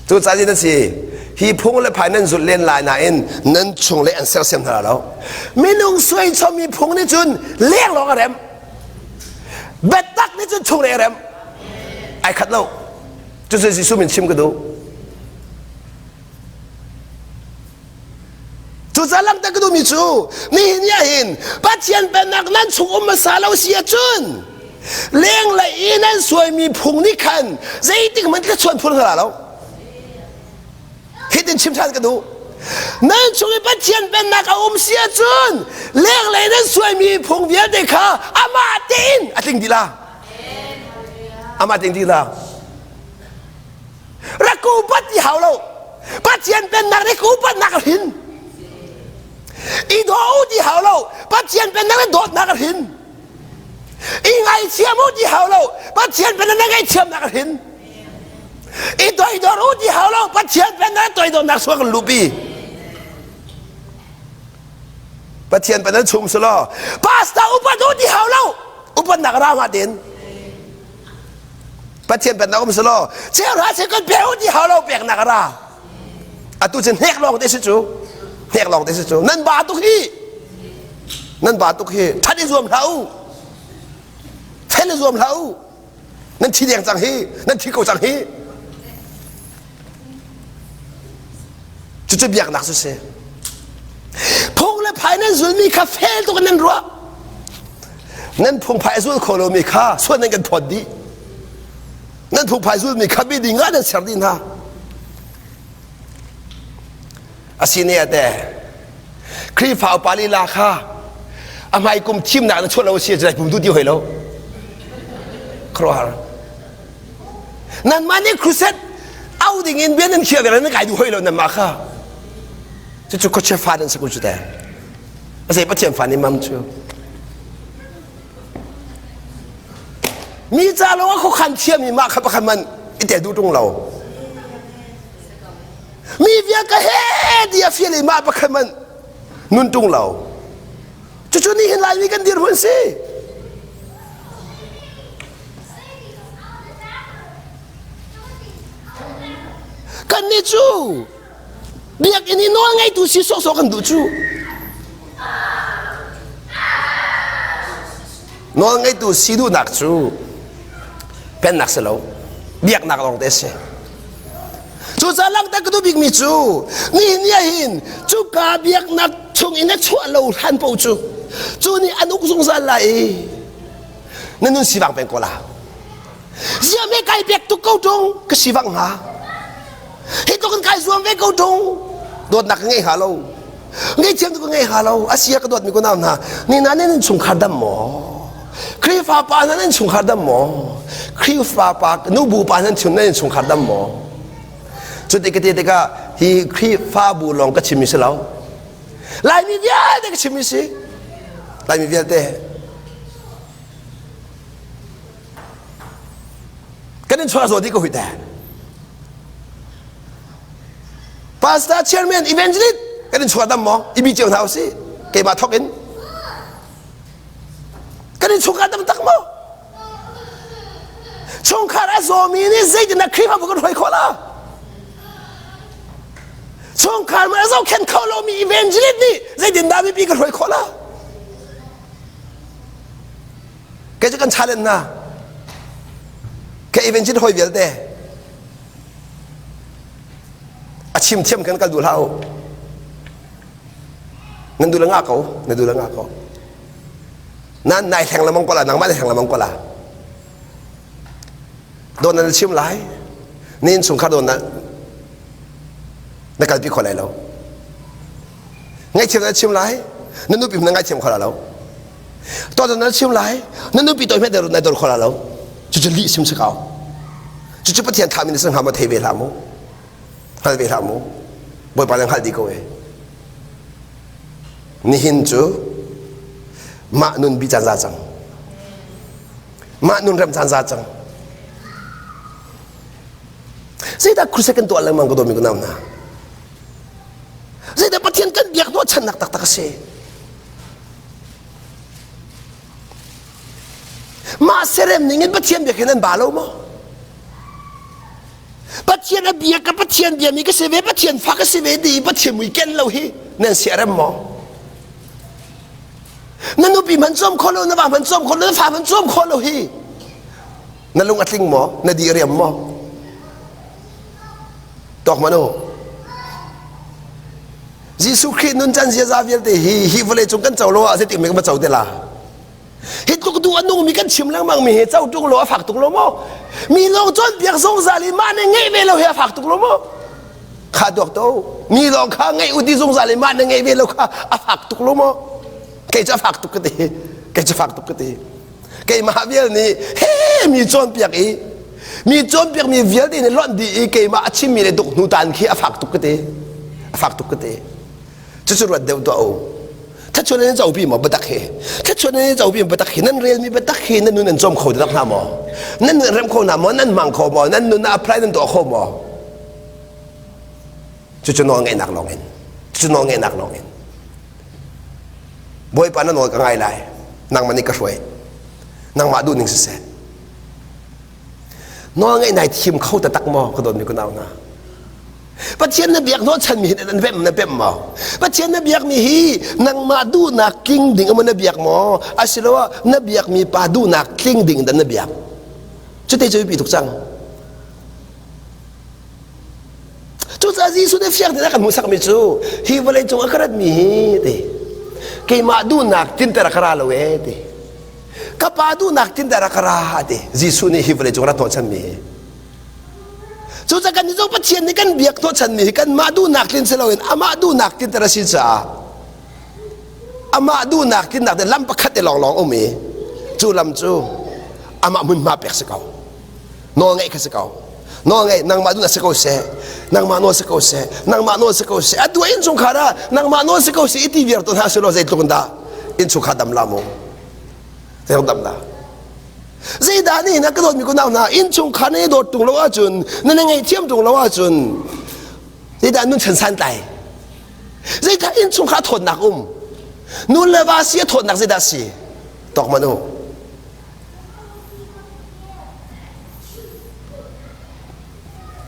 S1: Cucaah zeidah si? Hi phung le phai nan zulh len lai nain nan chung le an sersiam hna lo. Minung suai chommi phung nih cun leng lawng a rem. Biatak nih cun chung le a rem. Ai khat lo. Cucu Jesuh min chim ka duh. Cucaah langhter ka duhmi cu nihin ni ahhin Pathian pennak nan chung um hmasa lo si ahcun lenglei i nan suaimi phung nih khan zeitik hmanh thluachuah phun hna lo. Hitin chim ṭhan ka duh. Nan chung i Pathian pennak a um si ahcun lenglei nan suaimi phung vialte kha amah tein a tling dih la. Amah tein dih la. Rak ka upat ti hau lo. Pathian pennak nih ka upatnak a hrin. I daw u ti hau lo. Pathian pennak nih dawtnak a hrin. I ngaithiam u ti hau lo. Pathian pennak nih ngaihthiamnak a hrin. I toidor u ti hau lo. Pathian pennak toidornak suak kan luhpi. Pathian pennak chum selaw pastor upat u ti hau lo. Upatnak ra ma tin. Pathian pennak um selaw cheuhra cheu kan pe u ti hau lo peknak a ra atu cu hnek lawng te si cu. Hnek lawng te si cu. Nan ba tuk hi. Nan ba tuk hi. That i zuam hlah u. Fel i zuam hlah u. Nan thi deng cang hi. Nan thi ko cang hi. Cucu biaknak cu si. Phung le phai nan zulmi kha fel tuk in nan ruah. Nan phungphai a zul kho lomi kha sual nan kan phawt dih. Nan phungphai zulmi kha mi ding ah nan ser dih hna. Asine ate Khrihfa upa lila kha a hmai kum thimnak na chuah lo si cu pum tu ti hoi lo. Khuaruahhar. Nanmah nih crusade au ding in bia nan khiah ve nan kai duh hoi lo nanmah kha. Cucu khuachia fa nan si ko cu te. Asai Pathian fa nih mam cu. Mi ca lawng ah khuakhan thiammi mah kha pakhat man i tel duh ṭung lo. Mi vial ka he ti a fial i mah pakhat man nun ṭung lo. Cucu nihin Laimi kan dirhmun si. Kannih cu biakinn i nawl ngeitu si sawhsawh kan duh cu. Nawl ngeitu si duhnak cu pennak si lo, biaknak lawng te si. Cucaah langhter ka duh bikmi cu nihin ni ahhin cuka biaknak chung in a chuah lo hlan paoh cu cu nih an uk zungzal lai i na nun sivang peng ko la. Ziah me kai pek tuk ko ṭung ka sivang hnga. Hi tluk in kai zuam ve ko ṭung dawtnak ka ngei hnga lo. Ngeihthiam tu ka ngei hnga lo. Asia ka dawtmi ko nau hna. Ni na nan chungkhar dam maw? Khrihfa pa hna nan chungkhar dam maw? Khrihfa pa nubu pa nan chun nan chungkhar dam maw? Cuti ka ti tikah hi Khrihfabu lawng ka chimmi si lo. Laimi vialte ka chimmi si. Laimi vialte. Kan in chuah zaw dih ko hui te. Pastor, chairman, evangelist kan in chuah dam maw? I bi cio hna usih. Keimah thawk in. Kan in chungkhar dam tak maw? Chungkhar a zawmi nih zeitindah Khrihfabu kan hruai khawh la? Chungkhar man a zohkhenh kho lomi evangelist nih zeitindah mipi kan hruai khawh la? Kei cu kan challenge hna. Ka evangelist hawi vialte a chim thiam kan kal duh hlah u. Nan duh le ngah ko, na duh le ngah ko. Nan nai hleng lamang ko la, nangmah na hleng lamang ko la. Dawn nan chim lai. Ni innchungkhar dawn na na kalpi kho lai lo. Ngaihthiam na chim lai. Na nupi na ngaithiam kho la lo. Tuah na chim lai. Na nupi toi hmet na dor kho la lo. Cucu lih sim si ko. Cucu Pathian thahmi na si hnga maw thei ve hlah mu. Hngal ve hlah mu. Bawipa na hngalh dih ko e. Nihin cu mah nun bi caan za cang. Mah nun rem caan za cang. Zeidah crusade kan tuah lengmang ka dawmi ka nau hna. Zeidah Pathian kan biak hnawhchannak taktak a si. Mah serem ning in Pathian biak hin an ba lo maw? Pathian a bia ka Pathian bia mi ka si ve Pathian fa ka si ve ti Pathian mui ken lo hi nan siarem maw? Na nupi man cawm kho lo na va man cawm kho lo na fa man cawm kho lo hi na lung a tling maw? Na di riam maw? Tawk man u. Jesuh Khrih nuncan ziaza vialte hi hi vawlei cung kan co lo ah zeitik mi kan va co te la? Hi tluk duh a nungmi kan chim lengmang mi hi co ṭung lo a fak tuk lo maw? Mi lawng cawnpiak zungzal i mah nih ngeih ve lo hi a fak tuk lo maw? Kha duak to mi lawng kha ngeih u ti zungzal i mah nih ngeih ve lo kha a fak tuk lo maw? Kei cu a fak tuk ka ti. Kei cu fak tuk ka ti. Keimah vial nih he mi cawnpiak i mi cawnpiak mi vialte nih lonh dih i keimah a chimmi le duk hnu tan khi a fak tuk ka ti. A fak tuk ka ti. Cucu ruat deuh tuah u. Thlachuan nan copi maw biatak hi? Thlachuan nan copi maw biatak hi? Nan relmi biatak hi nan nun an cawm kho tak hna maw? Nan nun rem kho hna maw? Nan hmang kho maw? Nan nun ah apply nan tuah kho maw? Cucu nawl ngeihnak lawng in. Cucu nawl ngeihnak lawng in. Bawipa na nawl ka ngai lai. Nangmah nih ka hruai. Nangmah duh ning siseh. Nawl ngeih nai thim kho taktak maw ka dawtmi kunau hna? Pathian na biak hnawhchanmi hi na pemh na pemh maw? Pathian na biakmi hi nangmah duhnak tling ding maw na biak maw? Asiloah na biakmi pa duhnak tling ding dan na biak? Cute cu biapi tuk cang. Cucaah Jesuh nih fiang tein a kan hmuhsakmi cu hi vawlei cung a ka ratmi hi ti keimah duhnak tinter a ka ra lo ee ti ka pa duhnak tinter a ka ra ti Jesuh nih hi vawlei cung rat hnawhchanmi hi Cucaah kan zong Pathian nih kan biak hnawhchanmi hi kanmah duhnak tlin si loin amah duhnak tlinter a si caah amah duhnak tlinnak te lam pakhat te lawnglawng um i cu lam cu amah hmunhma pek si ko. Nawl ngeih kha si ko. Nawl ngeih nangmah duhnak si ko seh, nangmah nawl si ko seh, nangmah nawl si ko seh. A duh innchungkhar ah nangmah nawl si ko seh i ti viar tu hna si law zeitluk in dah innchungkhar dam la mu. Zeitluk dam la. Zeidah nih na ka dawtmi kunau hna innchungkhar na i dawt ṭung lo ahcun na na ngaihthiam ṭung lo ahcun zeidah nun chan santlai zeidah innchungkhar thawtnak um nu le va si a thawtnak zeidah si tawk man u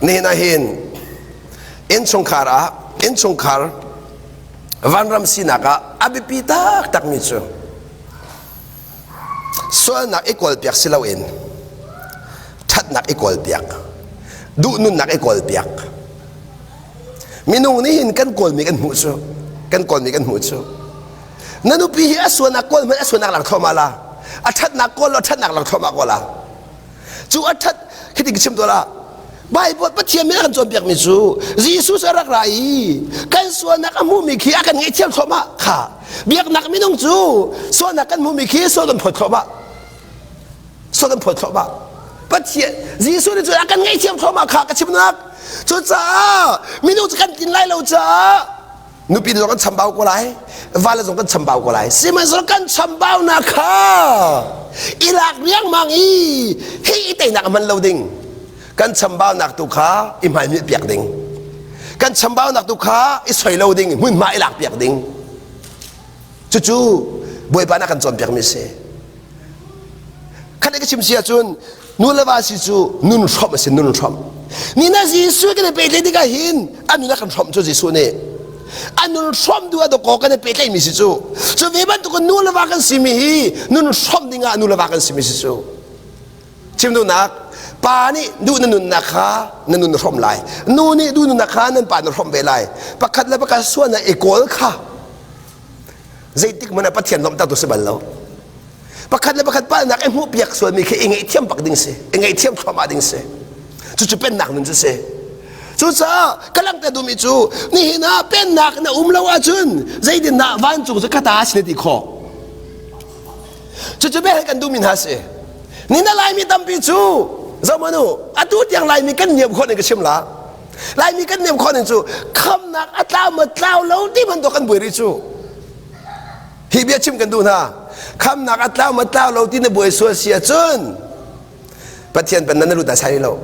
S1: nihin ah hin innchungkhar ah innchungkhar vanram sinak ah a biapi taktakmi cu Sualnak i kawlpiak si loin ṭhatnak i kawlpiak, duhnunnak i kawlpiak. Minung nih hin kan kawlmi kan hmuh cu, kan kawlmi kan hmuh cu. Na nupi hi a sualnak kawl hmanh a sualnak lang thluahmah la. A ṭhatnak kawl law ṭhatnak lang thluahmah kawl la. Cu a ṭhat hitin ka chim tuah la. Bible Pathian min a kan cawnpiakmi cu Jesuh a rak ra i kan sualnak a hmuhmi khi a kan ngaihthiam thluahmah kha biaknak minung cu sualnak kan hmuhmi khi sual kan phawt thluahmah sual kan phawt thluahmah Pathian Jesuh nih cun a kan ngaihthiam thluahmah kha ka chimnak cucaah minung cu kan tlin lai lo caah nupi zong kan chambau ko lai vale zong kan chambau ko lai sihmanhsehlaw kan chambaunak kha i lak riangmang i hi i teinak a hman lo ding kan chambaunak tu kha i hmaimilh piak ding kan chambaunak tu kha i soi lo ding hmunhma i lak piak ding cucu bawipa nih a kan cawnpiakmi si khat ka chim si ahcun nu le va si cu nun hrawmh a si nun hrawmh ni na Jesuh kan i pehtlaih tikah hin a nun a kan hrawmh cu Jesuh nih a nun hrawmh duh ah dawkaw kan i pehtlaihmi si cu cu ve bantuk in nu le va kan simi hi nun hrawmh ding ah nu le va kan simi si cu chim duhnak pa nih duh na nunnak kha na nun na hrawmh lai nu nih duh nunnak kha nan pa na hrawmh ve lai pakhat le pakhat sualnak i kawl kha zeitik hmanh ah Pathian lawmhter tu si bal lo pakhat le pakhat palnak i hmuhpiak sualmi khi i ngaihthiam bak ding si i ngaihthiam thluahmah ding si cucu pennak nun cu si cucaah ka langhter duhmi cu nihin ah pennak na um lo ahcun zeitindah vancung cu ka ta si na ti khawh cucu bel kan duhmi hna si ni na laimi tampi cu zohmanh u atu tiang laimi kan niam khawh ning ka chim la laimi kan niam khawh ning cu khamnak a tlau ma tlau lo ti bantuk kan buai rih cu Hi bia chim kan duh hna. Khamnak a tlau ma tlau lo ti na buai sual si ahcun Pathian pennak na lut sai lo.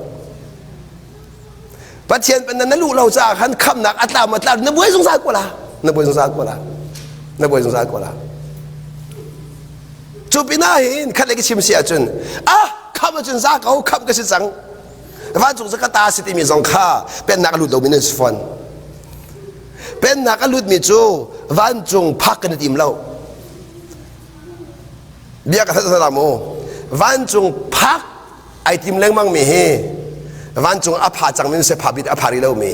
S1: Pathian pennak na luh lo caah khan khamnak a tlau ma tlau na buai zungzal ko la. Na buai zungzal ko la. Na buai zungzal ko la. Cu pinah hin khat le ka chim si ahcun ah kham ahcun za ko kham ka si cang. Vancung cu ka ta si timi zong kha pennak a lut lomi nan si fawn. Pennak a lutmi cu vancung phak kan i tim lo. Bia ka that mu. Vancung phak ai tim lengmang mi hi vancung a pha cangmi se pha bit a pha rih lomi.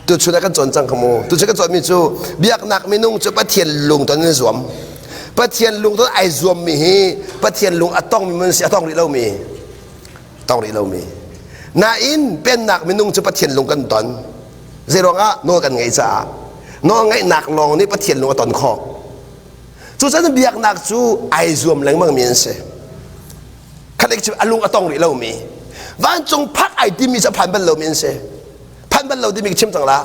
S1: Tuchun ah kan cawn cang kha mu. Tuchun kan cawnmi cu biaknak minung cu Pathian lungton in zuam. Pathian lungton ai zuammi hi Pathian lung a tongmi mun si a tong rih lomi. tong rih lomi nain pennak minung cu Pathian lung kan ton zeiruangah nawl kan ngeih caah nawl ngeihnak lawng nih Pathian lung a ton khawh cucaah biaknak cu ai zuam lengmang mi an si khat cu a lung a tong rih lomi vancung phak ai timi cu a phan bal lomi an si phan bal lo timi ka chim cang la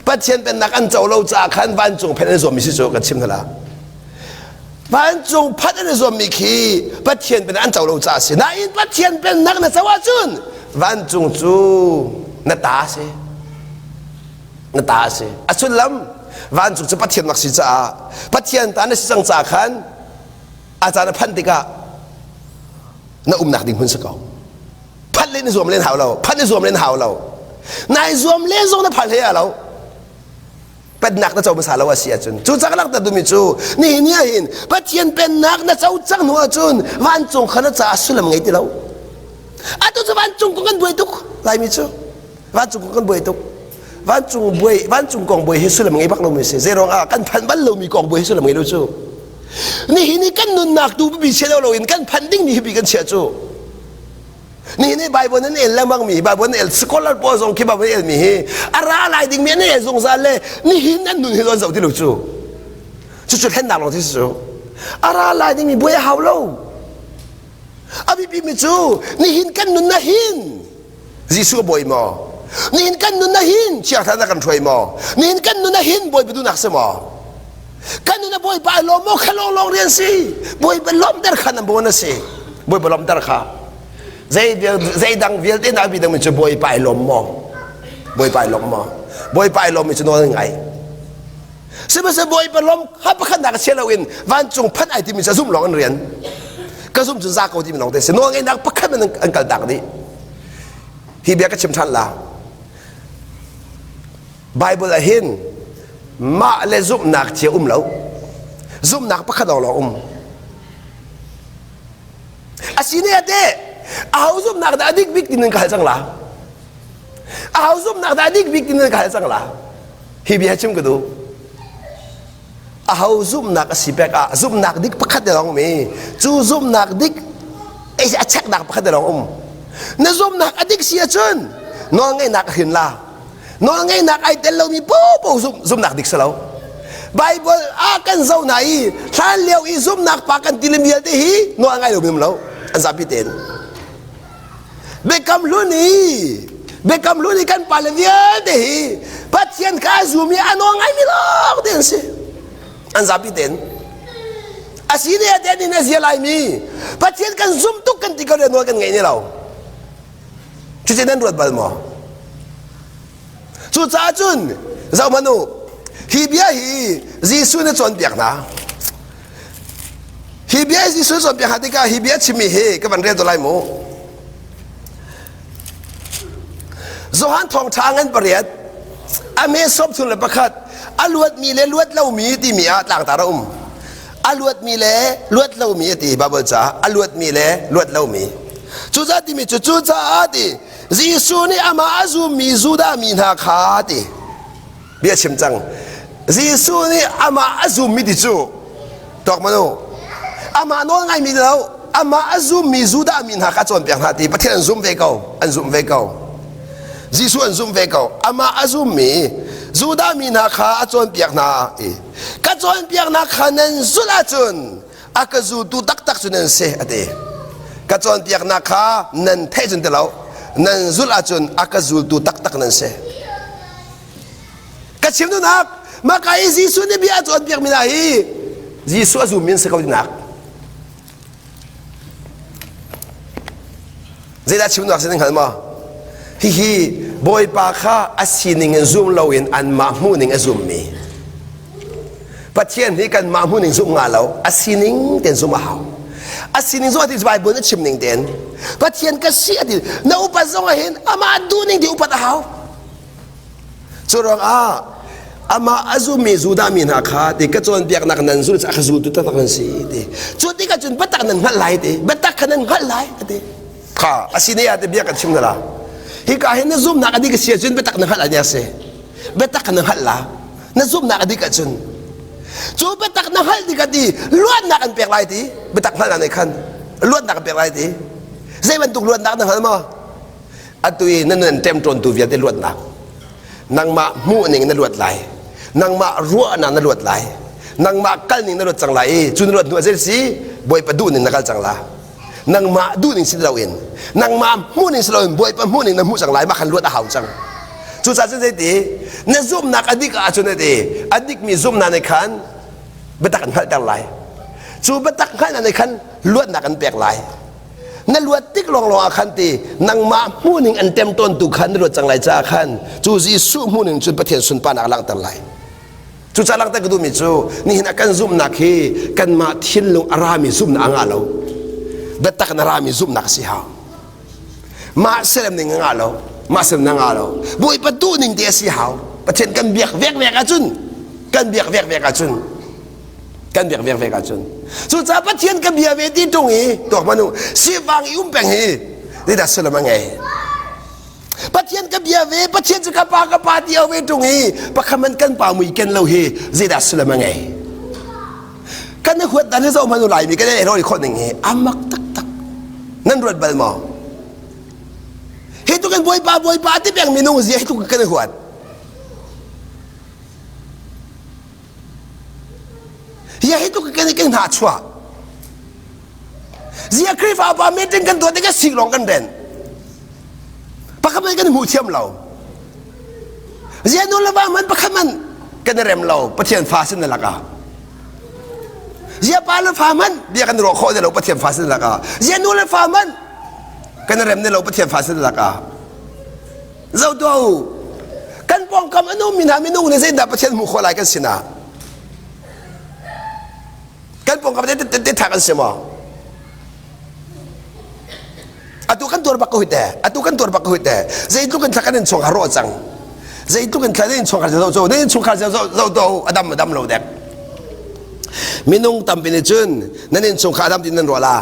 S1: Pathian pennak an co lo caah khan vancung phen an zuammi si cu kan chim hna la Vancung phanh an i zuammi khi Pathian pennak an co lo caah a si. Nain Pathian pennak na co ahcun vancung cu na ta a si. Na ta a si. A sullam vancung cu Pathian rak si caah Pathian ta na si cang caah khan a caan a phanh tikah na umnak ding hmun si ko. Phanh. Phanh len i zuam len hau lo. Phanh i zuam len hau lo. Nai zuam len zong na phal hlei ah lo. Pennak na co hmasa lo a si ahcun. Cu cak langhter duhmi cu nihin ni ahhin Pathian pennak na co cang hnu ahcun vancung kha na caah sullam ngei ti lo. Atu cu vancung kong kan buai tuk Laimi cu. Vancung kong kan buai tuk. Vancung buai vancung kong buai hi sullam ngei bak lomi si. Zeiruang ah kan phanh bal lomi kong buai hi sullam ngei lo cu. Nihin ni kan nunnak tu bibi chia lo loin kan phanh dingmi hi bi kan chiah cu. Nihin ni Bible nan el lengmang mi Bible nan el scholar pawl zong khi Bible el mi hi a ra lai ding mi an el zungzal le nihin an nun hi an zoh ti lo cu. Cucu thlennak lawng si cu. A ra lai ding mi buai a hau lo. A biapi mi cu nihin kan nun na hin Jesuh a bawi maw? Nihin kan nun ah hin Thiang na kan hruai maw? Nihin kan nun ah hin Bawipa duhnak si maw? Kan nun ah Bawipa ai lawm maw? Kha lawnglawng rian si. Bawipa lawmhter kha nan bawn a si. Bawipa lawmhter kha. Zei zei dang vialte na bi dang mi cu Bawipa ai lawm maw? Bawipa ai lawm maw? Bawipa ai lawm mi cu nawl ngai. Sihmanhsehlaw Bawipa lawm kha pakhat nak chia loin vancung phanh ai timi cu a zumh lawng an rian. Ka zumh cu za ko timi lawng te si. Nawl ngeihnak pakhat man an kal tak dih. Hi bia ka chim ṭhan la. Bible ah hin mah le zumhnak cia um lo. Zumhnak pakhat lawng lawng um. A si ne ate aho zumhnak dah a dik bik tin nan ka hal cang la. Aho zumhnak dah a dik bik tin nan ka hal cang la. Hi bia chim ka duh. Aho zumhnak a si pek ah zumhnak dik pakhat te lawng um i cu zumhnak dik a cheknak pakhat te lawng um. Na zumhnak a dik si ahcun nawlngeihnak a hrin la. Nawlngeihnak ai tel lomi popo zumhnak dik si lo. Bible ah kan zoh na i hlan lio i zumhnak pa kan ti vialte hi nawl ngai lomi um lo an zapi tein. Biakam hlun i Biakam hlun i kan pale vialte hi Pathian kha a zum i a nawl ngaimi lawng te an si. An zapi tein. A si ne a in a zia laimi Pathian kan zum tuk kan ti ko le nawl kan ngeih ne lo. Cucu nan ruat bal maw? Cucaah cun zohhmanh u, hi bia hi Jesuh nih cawnpiak hna. Hi bia hi Jesuh cawnpiak hna tikah hi bia chimmi hi ka van rel to lai mu. Johan thawngṭha ngan pariat a me sawm thun le pakhat a luatmi le luat lomi timi ah tlangtar a um. A luatmi le luat lomi a ti Bible caah a luatmi le luat lomi. Cucaah timi cu cucaah ti Jesuh nih amah a zummi Judah mi hna kha ti bia chim cang. Jesuh nih amah a zummi ti cu tuak manu amah nawl ngaimi lo amah a zummi Judah mi hna kha cawnpiak hna ti Pathian an zum ve ko an zumh ve ko Jesuh an zumh ve ko amah a zummi Judah mi hna kha a cawnpiak hna i ka cawnpiaknak kha nan zulh ahcun a ka zultu taktak cu nan si a ti ka cawnpiaknak kha nan theih cun ti lo nan zulh ahcun a ka zultu taktak nan si ka chim duhnak maka i Jesuh nih bia a cawnpiak mi hna hi Jesuh a zummi an si ko tinak Zeidah chim duhnak si nan hngal maw? Hihi Bawipa kha a sining in zum loin anmah hmuhning a zummi. Pathian hi kanmah hmuhning zumh nga lo, a sining tein zumh a hau. A sining zumh a ti Bible nih chim ning tein. Pathian ka si a ti. Na upat zong ah hin amah duhning ti upat a hau. Cu ruangah amah a zummi Judah mi hna kha ti ka cawnpiaknak nan zulh a ka zultu taktak nan si ti. Cu tikah cun biatak nan hngalh lai ti. Biatak kha nan hngalh lai ti. Kha a si ne ah ti bia kan chim hna la. Hika hin na zumhnak a dik a si ahcun biatak na hngalh a si. Biatak kha na hngalh la. Na zumhnak a dik ahcun cu biatak na hngalh tikah ti luatnak an pek lai ti. Biatak hngalh nih khan luatnak an pek lai ti. Zei bantuk luatnak na hngal maw? Atu i na nun ṭemṭawntu vialte luatnak nangmah hmuh ning na luat lai nangmah ruahnak na luat lai nangmah kal ning na luat cang lai i cu na luat hnu ah zei si Bawipa duh ning na kal cang la nangmah duh ning si loin nangmah hmuh ning si loin Bawipa hmuh ning na hmuh cang lai mah khan luat a hau cang cucaah cun zeiti na zumhnak a dik ahcun ati a dikmi zumhnak nih khan biatak an hngalhter lai cu biatak hngalhnak nih khan luatnak an pek lai Na luat tik lawnglawng ah khan ti nangmah hmuhning an temtawntu khan na luat cang lai caah khan cu Jesuh hmuhning cun Pathian sunparnak a langhter lai. Cucaah langhter ka duhmi cu nihin a kan zumhnak hi kanmah thinlung a rami zumhnak a ngah lo. Biatak in a rami zumhnak a si hau. Mah serem ning a ngah lo. Mah serem na ngah lo. Bawipa duh ning te a si hau. Pathian kan biak vek vek ahcun kan biak vek vek ahcun kan biak vek vek ahcun cucaah Pathian ka bia ve ti ṭung i tuak hmanh u sivang i um peng hi zeidah sullam a ngei Pathian ka bia ve Pathian cu ka pa ka pa ti ve ṭung i pakhat man kan pa mui ken lo hi zeidah sullam a ngei kan i huat dan hi zoh hmanh u Laimi kan i rawi khawh ning hi a mak taktak nan ruat bal maw hi tuk in bawipa bawipa ti peng minung zia hi tuk kan i huat Zia hi tuk kan kan hna chuah Zia Khrihfa pa meeting kan tuah tikah sik lawng kan ren. Pakhat man kan hmu thiam lo. Zia nu le va man pakhat man kan i rem lo Pathian fa sin na lakah. Zia pa le fa man bia kan ruah khawh lo Pathian fa sin na lakah. Zia nu le fa man kan i rem ne lo Pathian fa sin na lakah. Zoh tuah u. Kan pawngkam an ummi hna minung nih zeidah Pathian hmuh khawh lai kan sinah? Kan pawngkam te te thak an si maw? Atu kan tuar bak ko hite. Atu kan tuar bak ko hite. Zeitluk in thla kan in chungkhar rawh cang. Zeitluk in thla in chungkhar zo zo in chungkhar zo zo to adam adam lo dek. Minung tampi nih cun nan in chungkhar adam tin nan ruah la.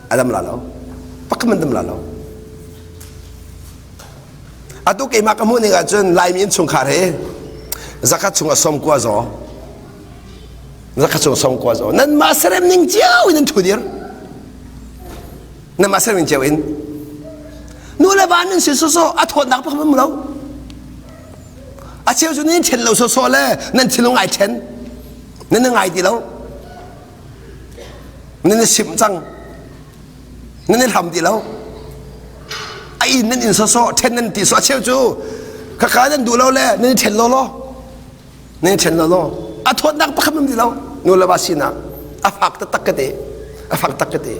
S1: Adam la lo. Pakhat man dam la lo. Atu keimah ka hmuh ning ahcun Laimi innchungkhar hi zakhat chung ah 90 zaw. Zakhat chung 90 zaw. Nanmah serem ning cio in an thu dir. Nanmah serem ning cio in. Nu le va nan si soso a thawtnak pakhat um lo. A cheu cu nan then lo soso le nan thinlung ai then. Nan ngai ti lo. Nan i simh cang. Nan i hlam ti lo. A inn nan inn sawsawh ṭhen nan ti so a cheu cu khakha nan duh lo le nan i ṭhen law law. Nan i ṭhen law law. A thawtnak pakhat um ti lo. Nu le va sinak a fak taktak ka ti. A fak tak ka ti.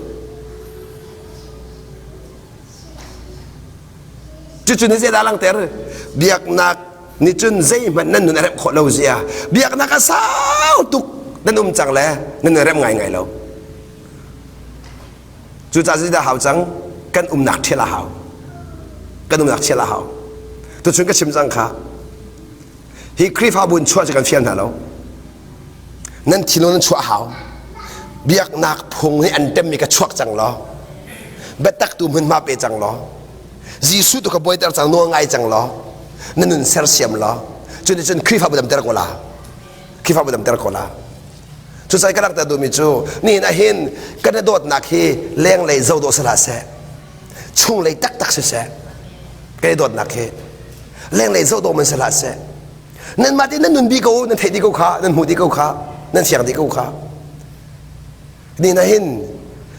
S1: Cucu ni zeidah langhter? Biaknak nih cun zeihmanh nan nun a remh khawh lo zia. Biaknak a sau tuk nan um cang le nan i rem ngaingai lo. Cucaah zeidah hau cang? Kan umnak ṭhial a hau. Kan umnak ṭhial a hau. Tuchun ka chim cang kha. Hi Khrihfabu in chuah cu kan fial hna lo. Nan thinlung nan chuah a hau. Biaknak phung nih an temmi ka chuak cang law. Biatak tu hmunhma pe cang law. Jesuh tu ka buaiter cang nawl ngai cang law. Na nun sersiam law. Cun cun Khrihfabu damter ko la. Khrihfabu damter ko la. Cucai ka langhter duhmi cu nihin ahhin kan i dawtnak hi lenglei zoh dawh si hlah seh chunglei taktak siseh kan i dawtnak hi lenglei zoh dawh man si hlah seh nanmah te nan nun bi ko nan theih dih ko kha nan hmuh dih ko kha nan fiang dih ko kha nihin ahhin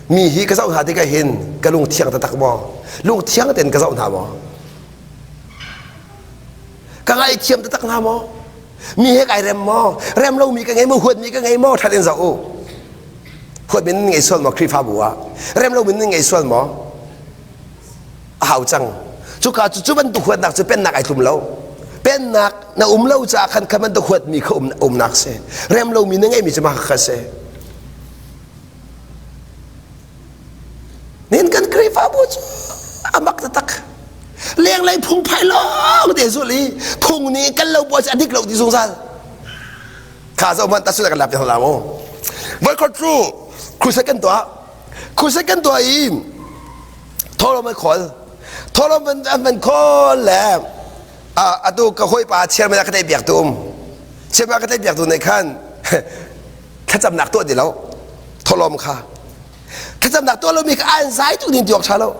S1: mi hi ka zoh hna tikah hin ka lung thiang taktak maw lung thiang tein ka zoh hna maw ka ngaithiam taktak hna maw Mi he kai rem maw? Rem lomi ka ngei maw? Huatmi ka ngei maw? Ṭhat in zoh u. Huatmi nan ngei sual maw Khrihfabu ah? Rem lomi nan ngei sual maw? A hau cang. Cuka cu cu bantuk huatnak cu pennak ai tlum lo. Pennak na um lo caah khan kha bantuk huatmi kha um, umnak si. Rem lomi na ngeimi cu mah kha si. Nin kan Khrihfabu cu a mak taktak. Lenglei phungphai lawng te zul i phung nih kan lo puai cu a dik lo ti zungzal. Kha zo man tasu kan lap te la mu. Voikhat cu crusade kan tuah. Crusade kan tuah i tholom an khawl. Tholom an van khawl le atu ka hawipa chairman a ka tei biak tu um. Chairman a ka tei biak tu nih khan thlacamnak tuah ti lo. Tholom kha. Thlacamnak tuah lomi kha an zai tuk ding ti awk ṭha lo.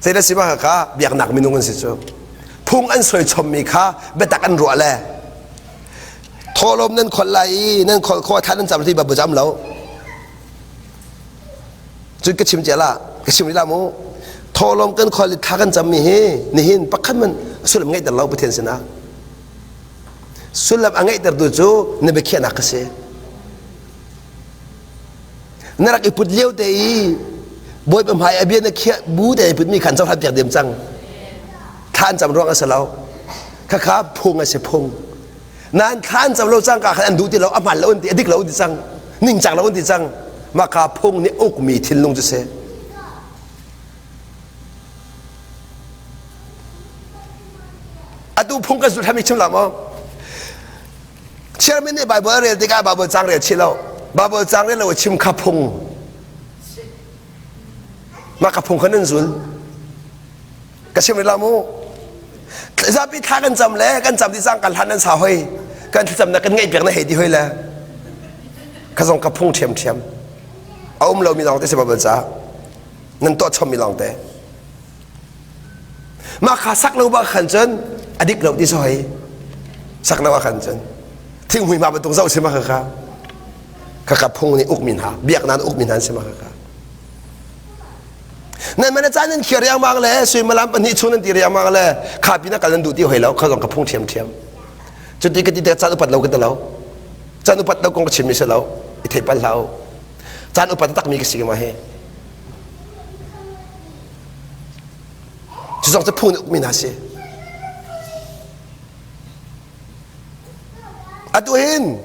S1: Zei si ma kha biaknak minung an si cu. Phung an soi chommi kha biatak an ruah le thawlawm nan khol lai i nan khol khawh thla nan cam ti ba cam lo. Cun ka chim cia la ka chim rih la mu. Thawlawm kan khol i thla kan cammi hi nihin pakhat man sullam ngeihter lo Pathian sinah. Sullam a ngeihtertu cu na biakhiahnak ka si. Na rak i put lio te i Bawipa hmai a bia na khiah bu te i putmi khan cohlan piak diam cang. Thla an cam ruang a si lo. Khakha phung a si phung. Nain thla an cam lo cangka khan an duh ti lo, a hmaan lo an ti, a dik lo an ti cang, ningcang lo an ti cang. Mah kha phung nih ukmi thinlung cu si. Atu phung kan zulh chim la maw? Chairman nih Bible a rel tikah Bible cang rel chih lo. Bible cang rel lo chim kha phung. Mah ka phung kha nan zul. Ka chim rih la mu. Zapi thla kan cam le kan cam ti cang kan hlan nan sa hoi. Kan thlacamnak kan ngaih piak na hei ti hoi le. Ka zong ka phung ṭhiamṭhiam. A um lomi lawng te si Bible ca. Nan tuah chommi lawng te. Mah kha sak lo bak khan cun a dik lo ti so hei. Sak lo ah khan cun thinghmui ma bantuk zoh si ma kha kha. Kha ka phung nih ukmi hna, biaknak nih ukmi hna an si ma kha kha. Nan mana caan nan khiar riangmang le suimilam pahnih chung nan ti riangmang le kha pin ah kal nan duh ti hoi lo kha zong ka phung ṭhiamṭhiam. Cuti ka ti te caan upat lo ka ti lo. Caan upat lo kong ka chimmi si lo. I thei pal hlah u. Caan upat takmi ka si ma hi. Cu zong cu phung nih ukmi hna si. Atu hin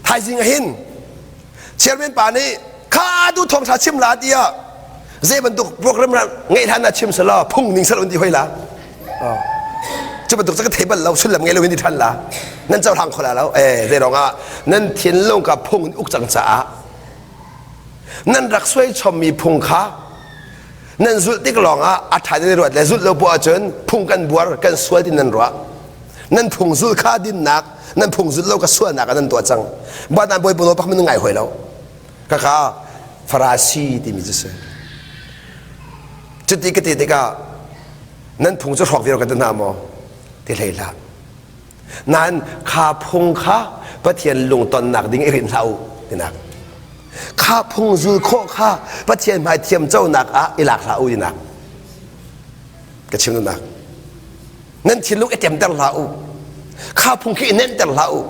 S1: thaizing ah hin chairman pa nih kha tu thawngtha chim la tiah zei bantuk program ngeih hlan ah chim selaw phung ning sal un ti hoi la cu bantuk cu ka thei bal lo sullam ngei lo in ti than la nan cohlang kho la lo eh zei rong ah nan thinlung ka phung in uk cang caah nan rak suai chommi phung kha nan zulh tik lawng ah a ṭha nan ruat le zulh lo poah ahcun phung kan buar kan sual ti nan ruah nan phung zulh kha dinnak nan phung zulh lo ka sualnak ah nan tuah cang banan bawi nawl pak min ngai hoi lo kaka farasi timi cu si cuti ka ti tikah nan phung cu hrawk viar ka ti hna maw ti hlei hlah Nain kha phung kha Pathian lungtonnak ding i rinh hlah u tinak. Kha phung zul khawh kha Pathian hmai thiam conak ah i lak hlah u tinak. Ka chim duhnak. Nan thinlung i temter hlah u. Kha phung khi i nenhter hlah u.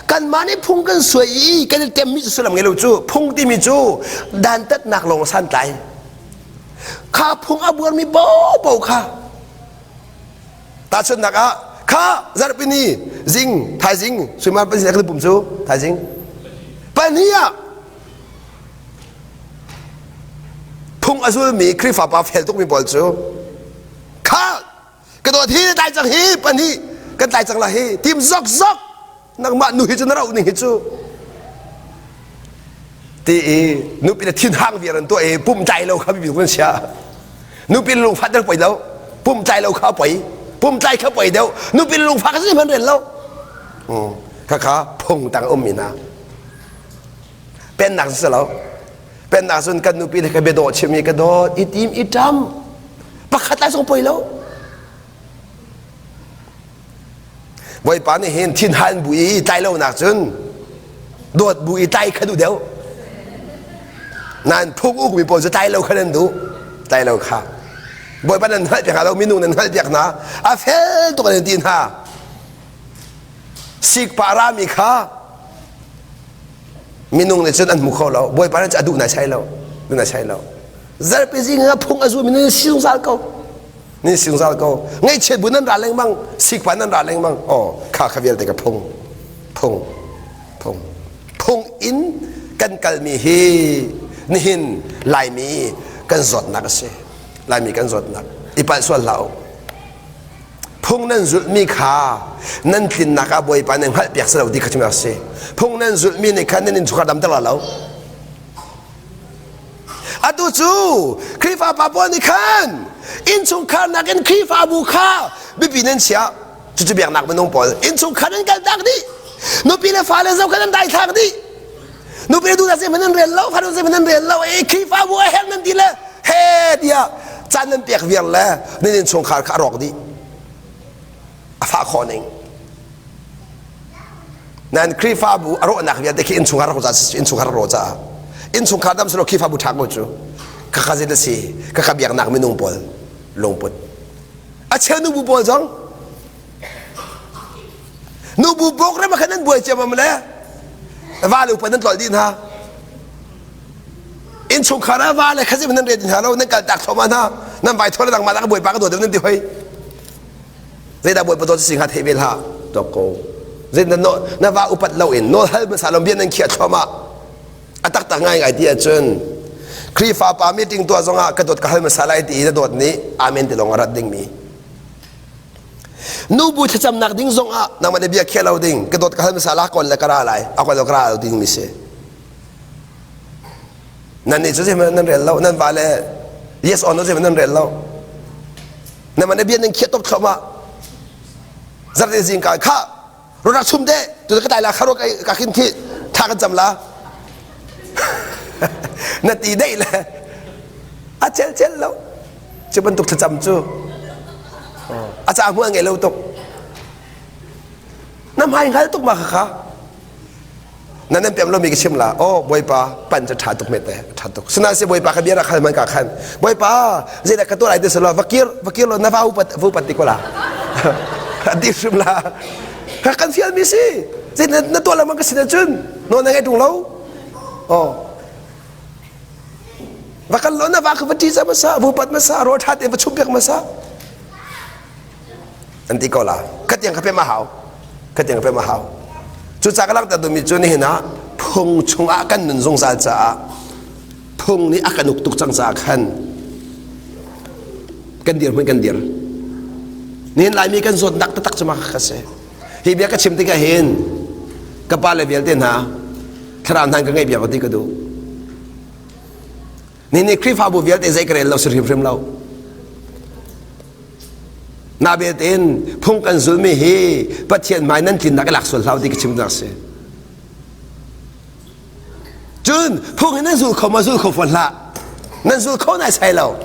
S1: Kanmah nih phung kan suai i kan i temmi cu sullam ngei lo cu phung timi cu dantatnak lawng santlai. Kha phung a buarmi popo kha Tahchunhnak ah, kha zarhpini zing thaizing suimilam pahnih kan pum cu thaizing pahnih ah phung a zulmi Khrihfa pa fel tukmi pawl cu kha ka dawt hi tlai cang hi pahnih kan tlai cang la hi tim zok zok nangmah nu hi cu na rauh ning hi cu ti i nupi le thinhang viar an tuah i pum tlai lo kha bibi kan sia nupi le lungfah der poi lo pum tlai lo kha poi pum tlai kha poi deuh nupi le lungfah kha zeihmanh rel lo kha kha phung tang um mi hna pennak si lo pennak cun kan nupi le ka bia dawh chim i ka dawt i tim i ṭam pakhat lai zong poi lo Bawipa nih hin thinhan bu i tlai lo nak cun dawt bu i tlai kha duh deuh. Nan phung ukmi pawl cu tlai lo kha nan duh. Tlai lo kha. Bawipa nan hngalh piak hna lo, minung nan hngalh piak hna. A fel tuk an ti hna. Sikpa rami kha minung nih cun an hmu kho lo. Bawipa nih cun a duh nai sai lo. Duh nai sai lo. Zarhpi zing ah phung a zulmi nan si zungzal ko. Nan si zungzal ko. Ngaihchiat bu nan ra lengmang, sikpa nan ra lengmang. Oh, kha kha vialte ka phung. Phung. Phung. Phung in kan kalmi hi nihin Laimi kan zawtnak a si. Laimi kan zawtnak. I palh sual hlah u. Phung nan zulhmi kha nan tlinnak ah Bawipa nih hngalhpiak si lo ti kha chim a si. Phung nan zulhmi nih khan nan innchungkhar damter la lo. Atu cu Khrihfa pa pawl nih khan innchungkhar nakin Khrihfabu kha biapi nan chiah. Cucu biaknak minung pawl innchungkhar nan kaltak dih. Nupi le fale zoh kha nan daithlak dih. Nupi le duhnak zeihmanh nan rel lo, fanu zeihmanh nan rel lo. E Khrihfabu a herh nan ti le he tiah caan nan pek viar le nan innchungkhar kha a rawk dih. A fah khawh ning. Nan Khrihfabu a rawhnak vialte khi innchungkhar rawh caah innchungkhar rawh caah innchungkhar dam selaw Khrihfabu ṭha ko cu ka cousin a si ka ka biaknak minung pawl lungput a cheu nubu pawl zong nubu program ah khan nan buai ciammam le va le upa nan tlolh dih hna innchungkhar ah va le kha nan rian hna lo nan kal tak thluahmah hna nan vai thawl dang mah ka bawipa ka dawt nan ti hoi Zeidah Bawipa dawt si hnga thei ve hlah tuak ko. Zeidah na va upat lo in nawl hal hmasa lo bia nan khiah thluahmah. A taktak ngaingai ti ahcun. Khrihfa pa meeting tuah zongah ka dawt ka hal hmasa lai ti i na dawt nih amen ti lawng a rat dingmi. Nubu thlacamnak ding zongah nangmah nih bia khiah lo ding ka dawt ka hal hmasa la kon le ka ra lai a kon lo ka ra lo dingmi si. Nan nih cu zeihmanh nan rel lo nan va le yes or no zeihmanh nan rel lo. Nangmah nih bia nan khiah top thluahmah. Zarhte zingka kha rak chum te tu ka tai la kharo ka khin thi tha kan cam la na ti dei le a cel cel lo cu bantuk thlacam cu a ca hmual ngei lo tuk na hmai hngal tuk ma kha kha nan nan pem lomi ka chim la oh bawipa pan cu ṭha tuk mete ṭha tuk sinain si bawipa ka bia rak hal man ka khan bawipa zeidah ka tuah lai ti selo va kir va kir lo na va upat va upat ti ko la di hrim la ka kan fial mi si zei na na tuah lengmang ka sin ahcun no na ngai ṭung lo oh va kan lo na va ka va ṭi masa va upat masa rawl ṭha te va chum piak masa an ti ko la khatiang kha pem a hau khatiang pem a hau cucaah ka langhter duhmi cu nihin ah phung chungah kan nun zungzal caah phung nih a kan uk tuk cang caah khan kan dir hmun kan dir nihin laimi kan zawtnak taktak cu mah kha si hi bia ka chim tikah hin ka pa le vialte hna thlarau hna ka ngaih bia ko ti ka duh Ni nih Khrihfabu vialte zei ka rel lo si hrimhrim lo. Na belte phung kan zulmi hi Pathian hmai nan tlinnak i lak sual hlah ti ka chim nak si. Cun phung hi nan zul kho ma zul kho fawn hlah. Nan zul kho nai sai lo.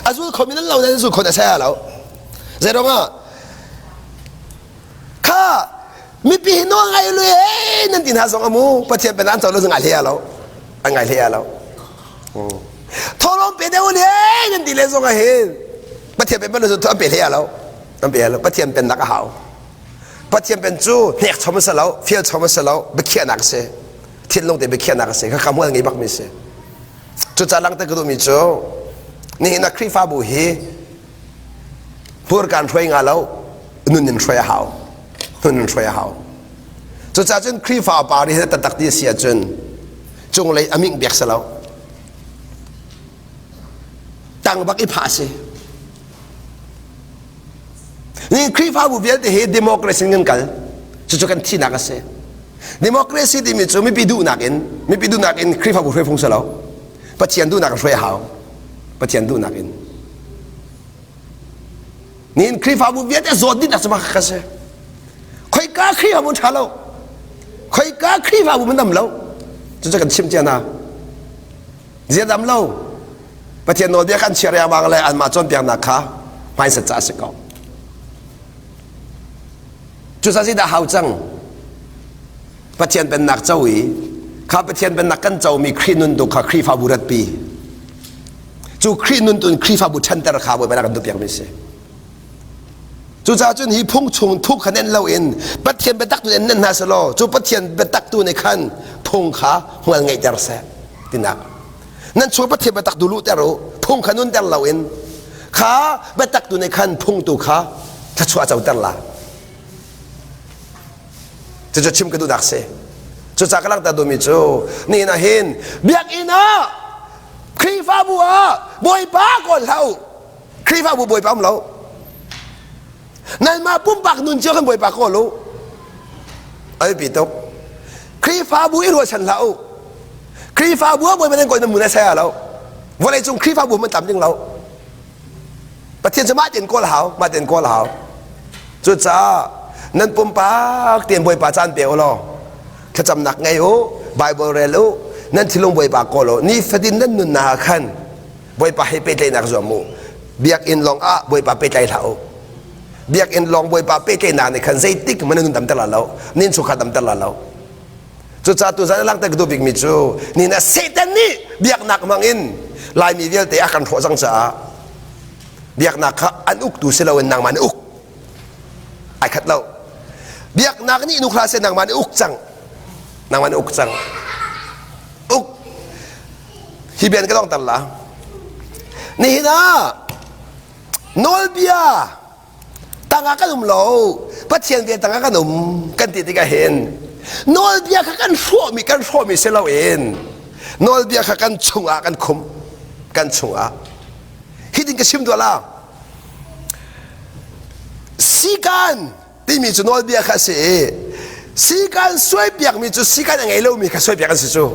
S1: A zul kho mi nan lo nan zul kho nai sai lo. Zei ruangah kha mipi hi nawl ngai lu e nan ti hna zong amu pathian pen an co lo ngai hle lo an ngai hle lo tholom pe deuh le nan ti le zong ah hin pathian pen lo an pe hle lo an pe lo pathian pen nak a hau pathian pen cu hnek chom a si lo fial chom a si lo biakhiahnak a si thinlung te biakhiahnak a si kha hmual ngei bak mi si cucaah langter ka duhmi cu nihin ah Khrihfabu hi Hmurkaan hruai nga lo, nun in hruai a hau. Nun in hruai a hau. Cucaah cun Khrihfa pa ri taktak ti a si ahcun cunglei a ming biak si lo. Tang bak i phah a si. Ni Khrihfabu vialte hi democracy in kan kal. Cucu kan thihnak a si. Democracy timi cu mipi duhnak in mipi duhnak in Khrihfabu hruai phung si lo. Pathian duhnak in hruai a hau. Pathian duhnak in. Nihin Khrihfabu vialte zawt dih nak cu ka si. Khoika Khrihfabu ṭha lo. Khoika Khrihfabu man dam lo. Cucu kan chim cia hna. Zia dam lo. Pathian nawlbia kan chia riangmang le anmah cawnpiaknak kha hmaisat ca a si ko. Cucaah zeidah hau cang? Pathian pennak co i kha Pathian pennak kan comi Khrih nun tu kha Khrihfabu ratpi. Cu Khrih nun tu in Khrihfabu ṭhanter kha Bawipa kan duhpiakmi si. Cucaah cun hi phung chung thu kha nenh loin Pathian biatak tu in nenh hna selaw cu Pathian biatak tu nih khan phung kha hmual ngeihter seh tinak. Nan chung Pathian biatak tu luhter u phung kha nunter loin kha biatak tu nih khan phung tu kha thluachuah coter la. Cucu chim ka duhnak si. Cucaah ka langhter duhmi cu nihin ah hin biakinn ah Khrihfabu ah Bawipa kawl hlah u. Khrihfabu Bawipa um lo. Nanmah pumpak nun cio kan Bawipa kawl u. A biapi tuk. Khrihfabu i ruahchan hlah u. Khrihfabu ah Bawipa nan kawl nan mun a saya lo. Vawleicung Khrihfabu man tam ding lo. Pathian cu mah tein kawl hau, mah tein kawl hau. Cucaah nan pumpak tein Bawipa caan pe u law thlacamnak ngei u, Bible rel u, nan thinlung Bawipa kawl u. Nifatin nan nunnak ah khan Bawipa he pehtlaihnak zuam u. Biakinn lawng ah Bawipa pehtlai hlah u. Biakinn lawng Bawipa pehtlaihnak nih khan zeitik hmanh nan nun damter la lo, nan innchungkhar damter la lo. Cucaah tuzan a langhter ka duh bikmi cu nihin ah Satan nih biaknak hmang in Laimi vialte a kan hrawh cang caah biaknak kha an uktu si loin nangmah nih uk ai khat lo. Biaknak nih in uk hlah seh nangmah nih uk cang. Nangmah nih uk cang. Uk. Hi bian ka dongter la. Nihin ah nawlbia tangah kan um lo Pathian vel tangah kan um kan ti tikah hin nawlbia kha kan hrawhmi kan hrawhmi si loin. Nawlbia kha kan chungah kan khum. Kan chungah. Hitin ka chim tuah la. Sikan timi cu nawlbia kha a si i sikan suaipiakmi cu sikan a ngei lomi kha suaipiak an si cu.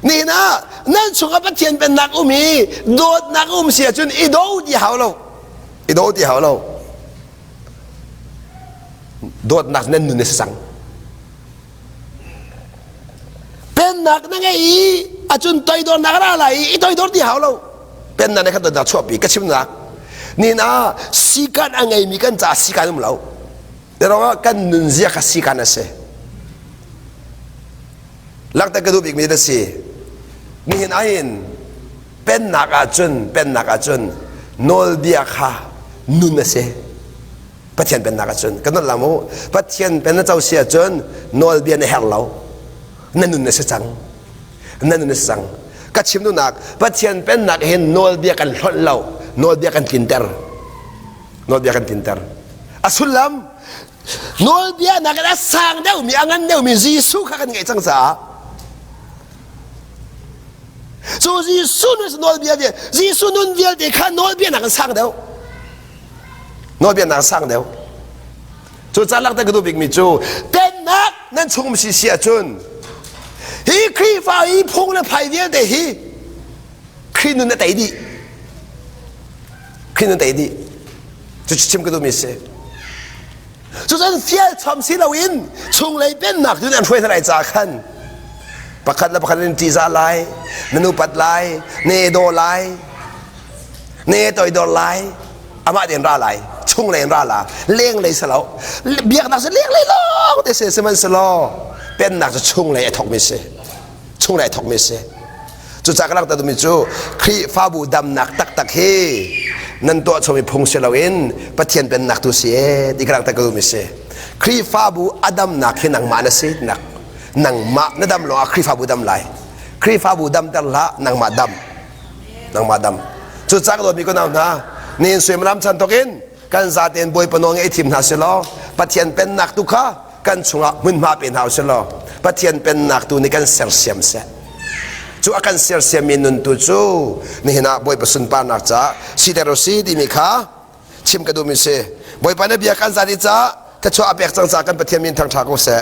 S1: Nihin ah nan chungah Pathian pennak um i dawtnak um si ahcun i do ti hau lo. I do ti hau lo. Dawtnak nan nun a si cang. Pennak na ngei i acun toidornak ra lai i i toidor ti hau lo. Pennak ne kha toidor chuahpi ka chimnak. Nihin ah sikan a ngeimi kan caah sikan um lo. Ruangah kan nunzia kha sikan a si. Langhter ka duh bikmi na si. Nihin ahhin pennak ahcun pennak ahcun nawlbia kha nun a si. Pathian pennak ahcun kan nolh lam u. Pathian pen na co si ahcun nawlbia na herh lo. Na nun a si cang. Na nun a si cang. Ka chim duhnak Pathian pennak hin nawlbia kan hlonh lo. Nawlbia kan tlinter. Nawlbia kan tlinter. A sullam nawlbia nakin a sang deuhmi a ngan deuhmi Jesuh kha kan ngeih cang caah cu Jesuh nun nawlbia Jesuh nun vialte kha nawlbia nakin sang deuh nawlbia nakin sang deuh cu ca lak te ka duh bikmi cu pennak nan chung si si ahcun hi Khrihfa hi phung le phai vialte hi Khrih nun a tei dih Khrih nun tei dih cu chim ka duhmi si cucun fial chom si loin chunglei pennak cun an hruai hna lai caah khan pakhat le pakhat in ṭihzah lai na nupat lai na i daw lai na i toidor lai amah tein ra lai chunglei in ra la lenglei si lo biaknak cu lenglei lawng te si sihmanhsehlaw pennak cu chunglei a thawkmi si chunglei a thawkmi si Cucaah ka langhter duhmi cu Khrihfabu damnak taktak hi nan tuah chomi phung si loin Pathian pennak tu si ee ti ka langhter ka duhmi si. Khrihfabu a damnak hi nangmah na si nak nangmah na dam lawngah Khrihfabu dam lai. Khrihfabu damter hlah nangmah dam. Nangmah dam. Cucaah ka dawtmi ka nau hna nihin suimilam chan thawk in kan zatein Bawipa nawl ngeih thim hna silaw Pathian pennak tu kha kan chungah hmunhma pe hna usih law Pathian pennak tu nih kan sersiam seh. Cu a kan sersiammi nun tu cu nihin ah Bawipa sunparnak caah siter usih timi kha chim ka duhmi si. Bawipa na bia kan zat i caah thluachuah a pek cang caah kan Pathian min thangṭha ko seh.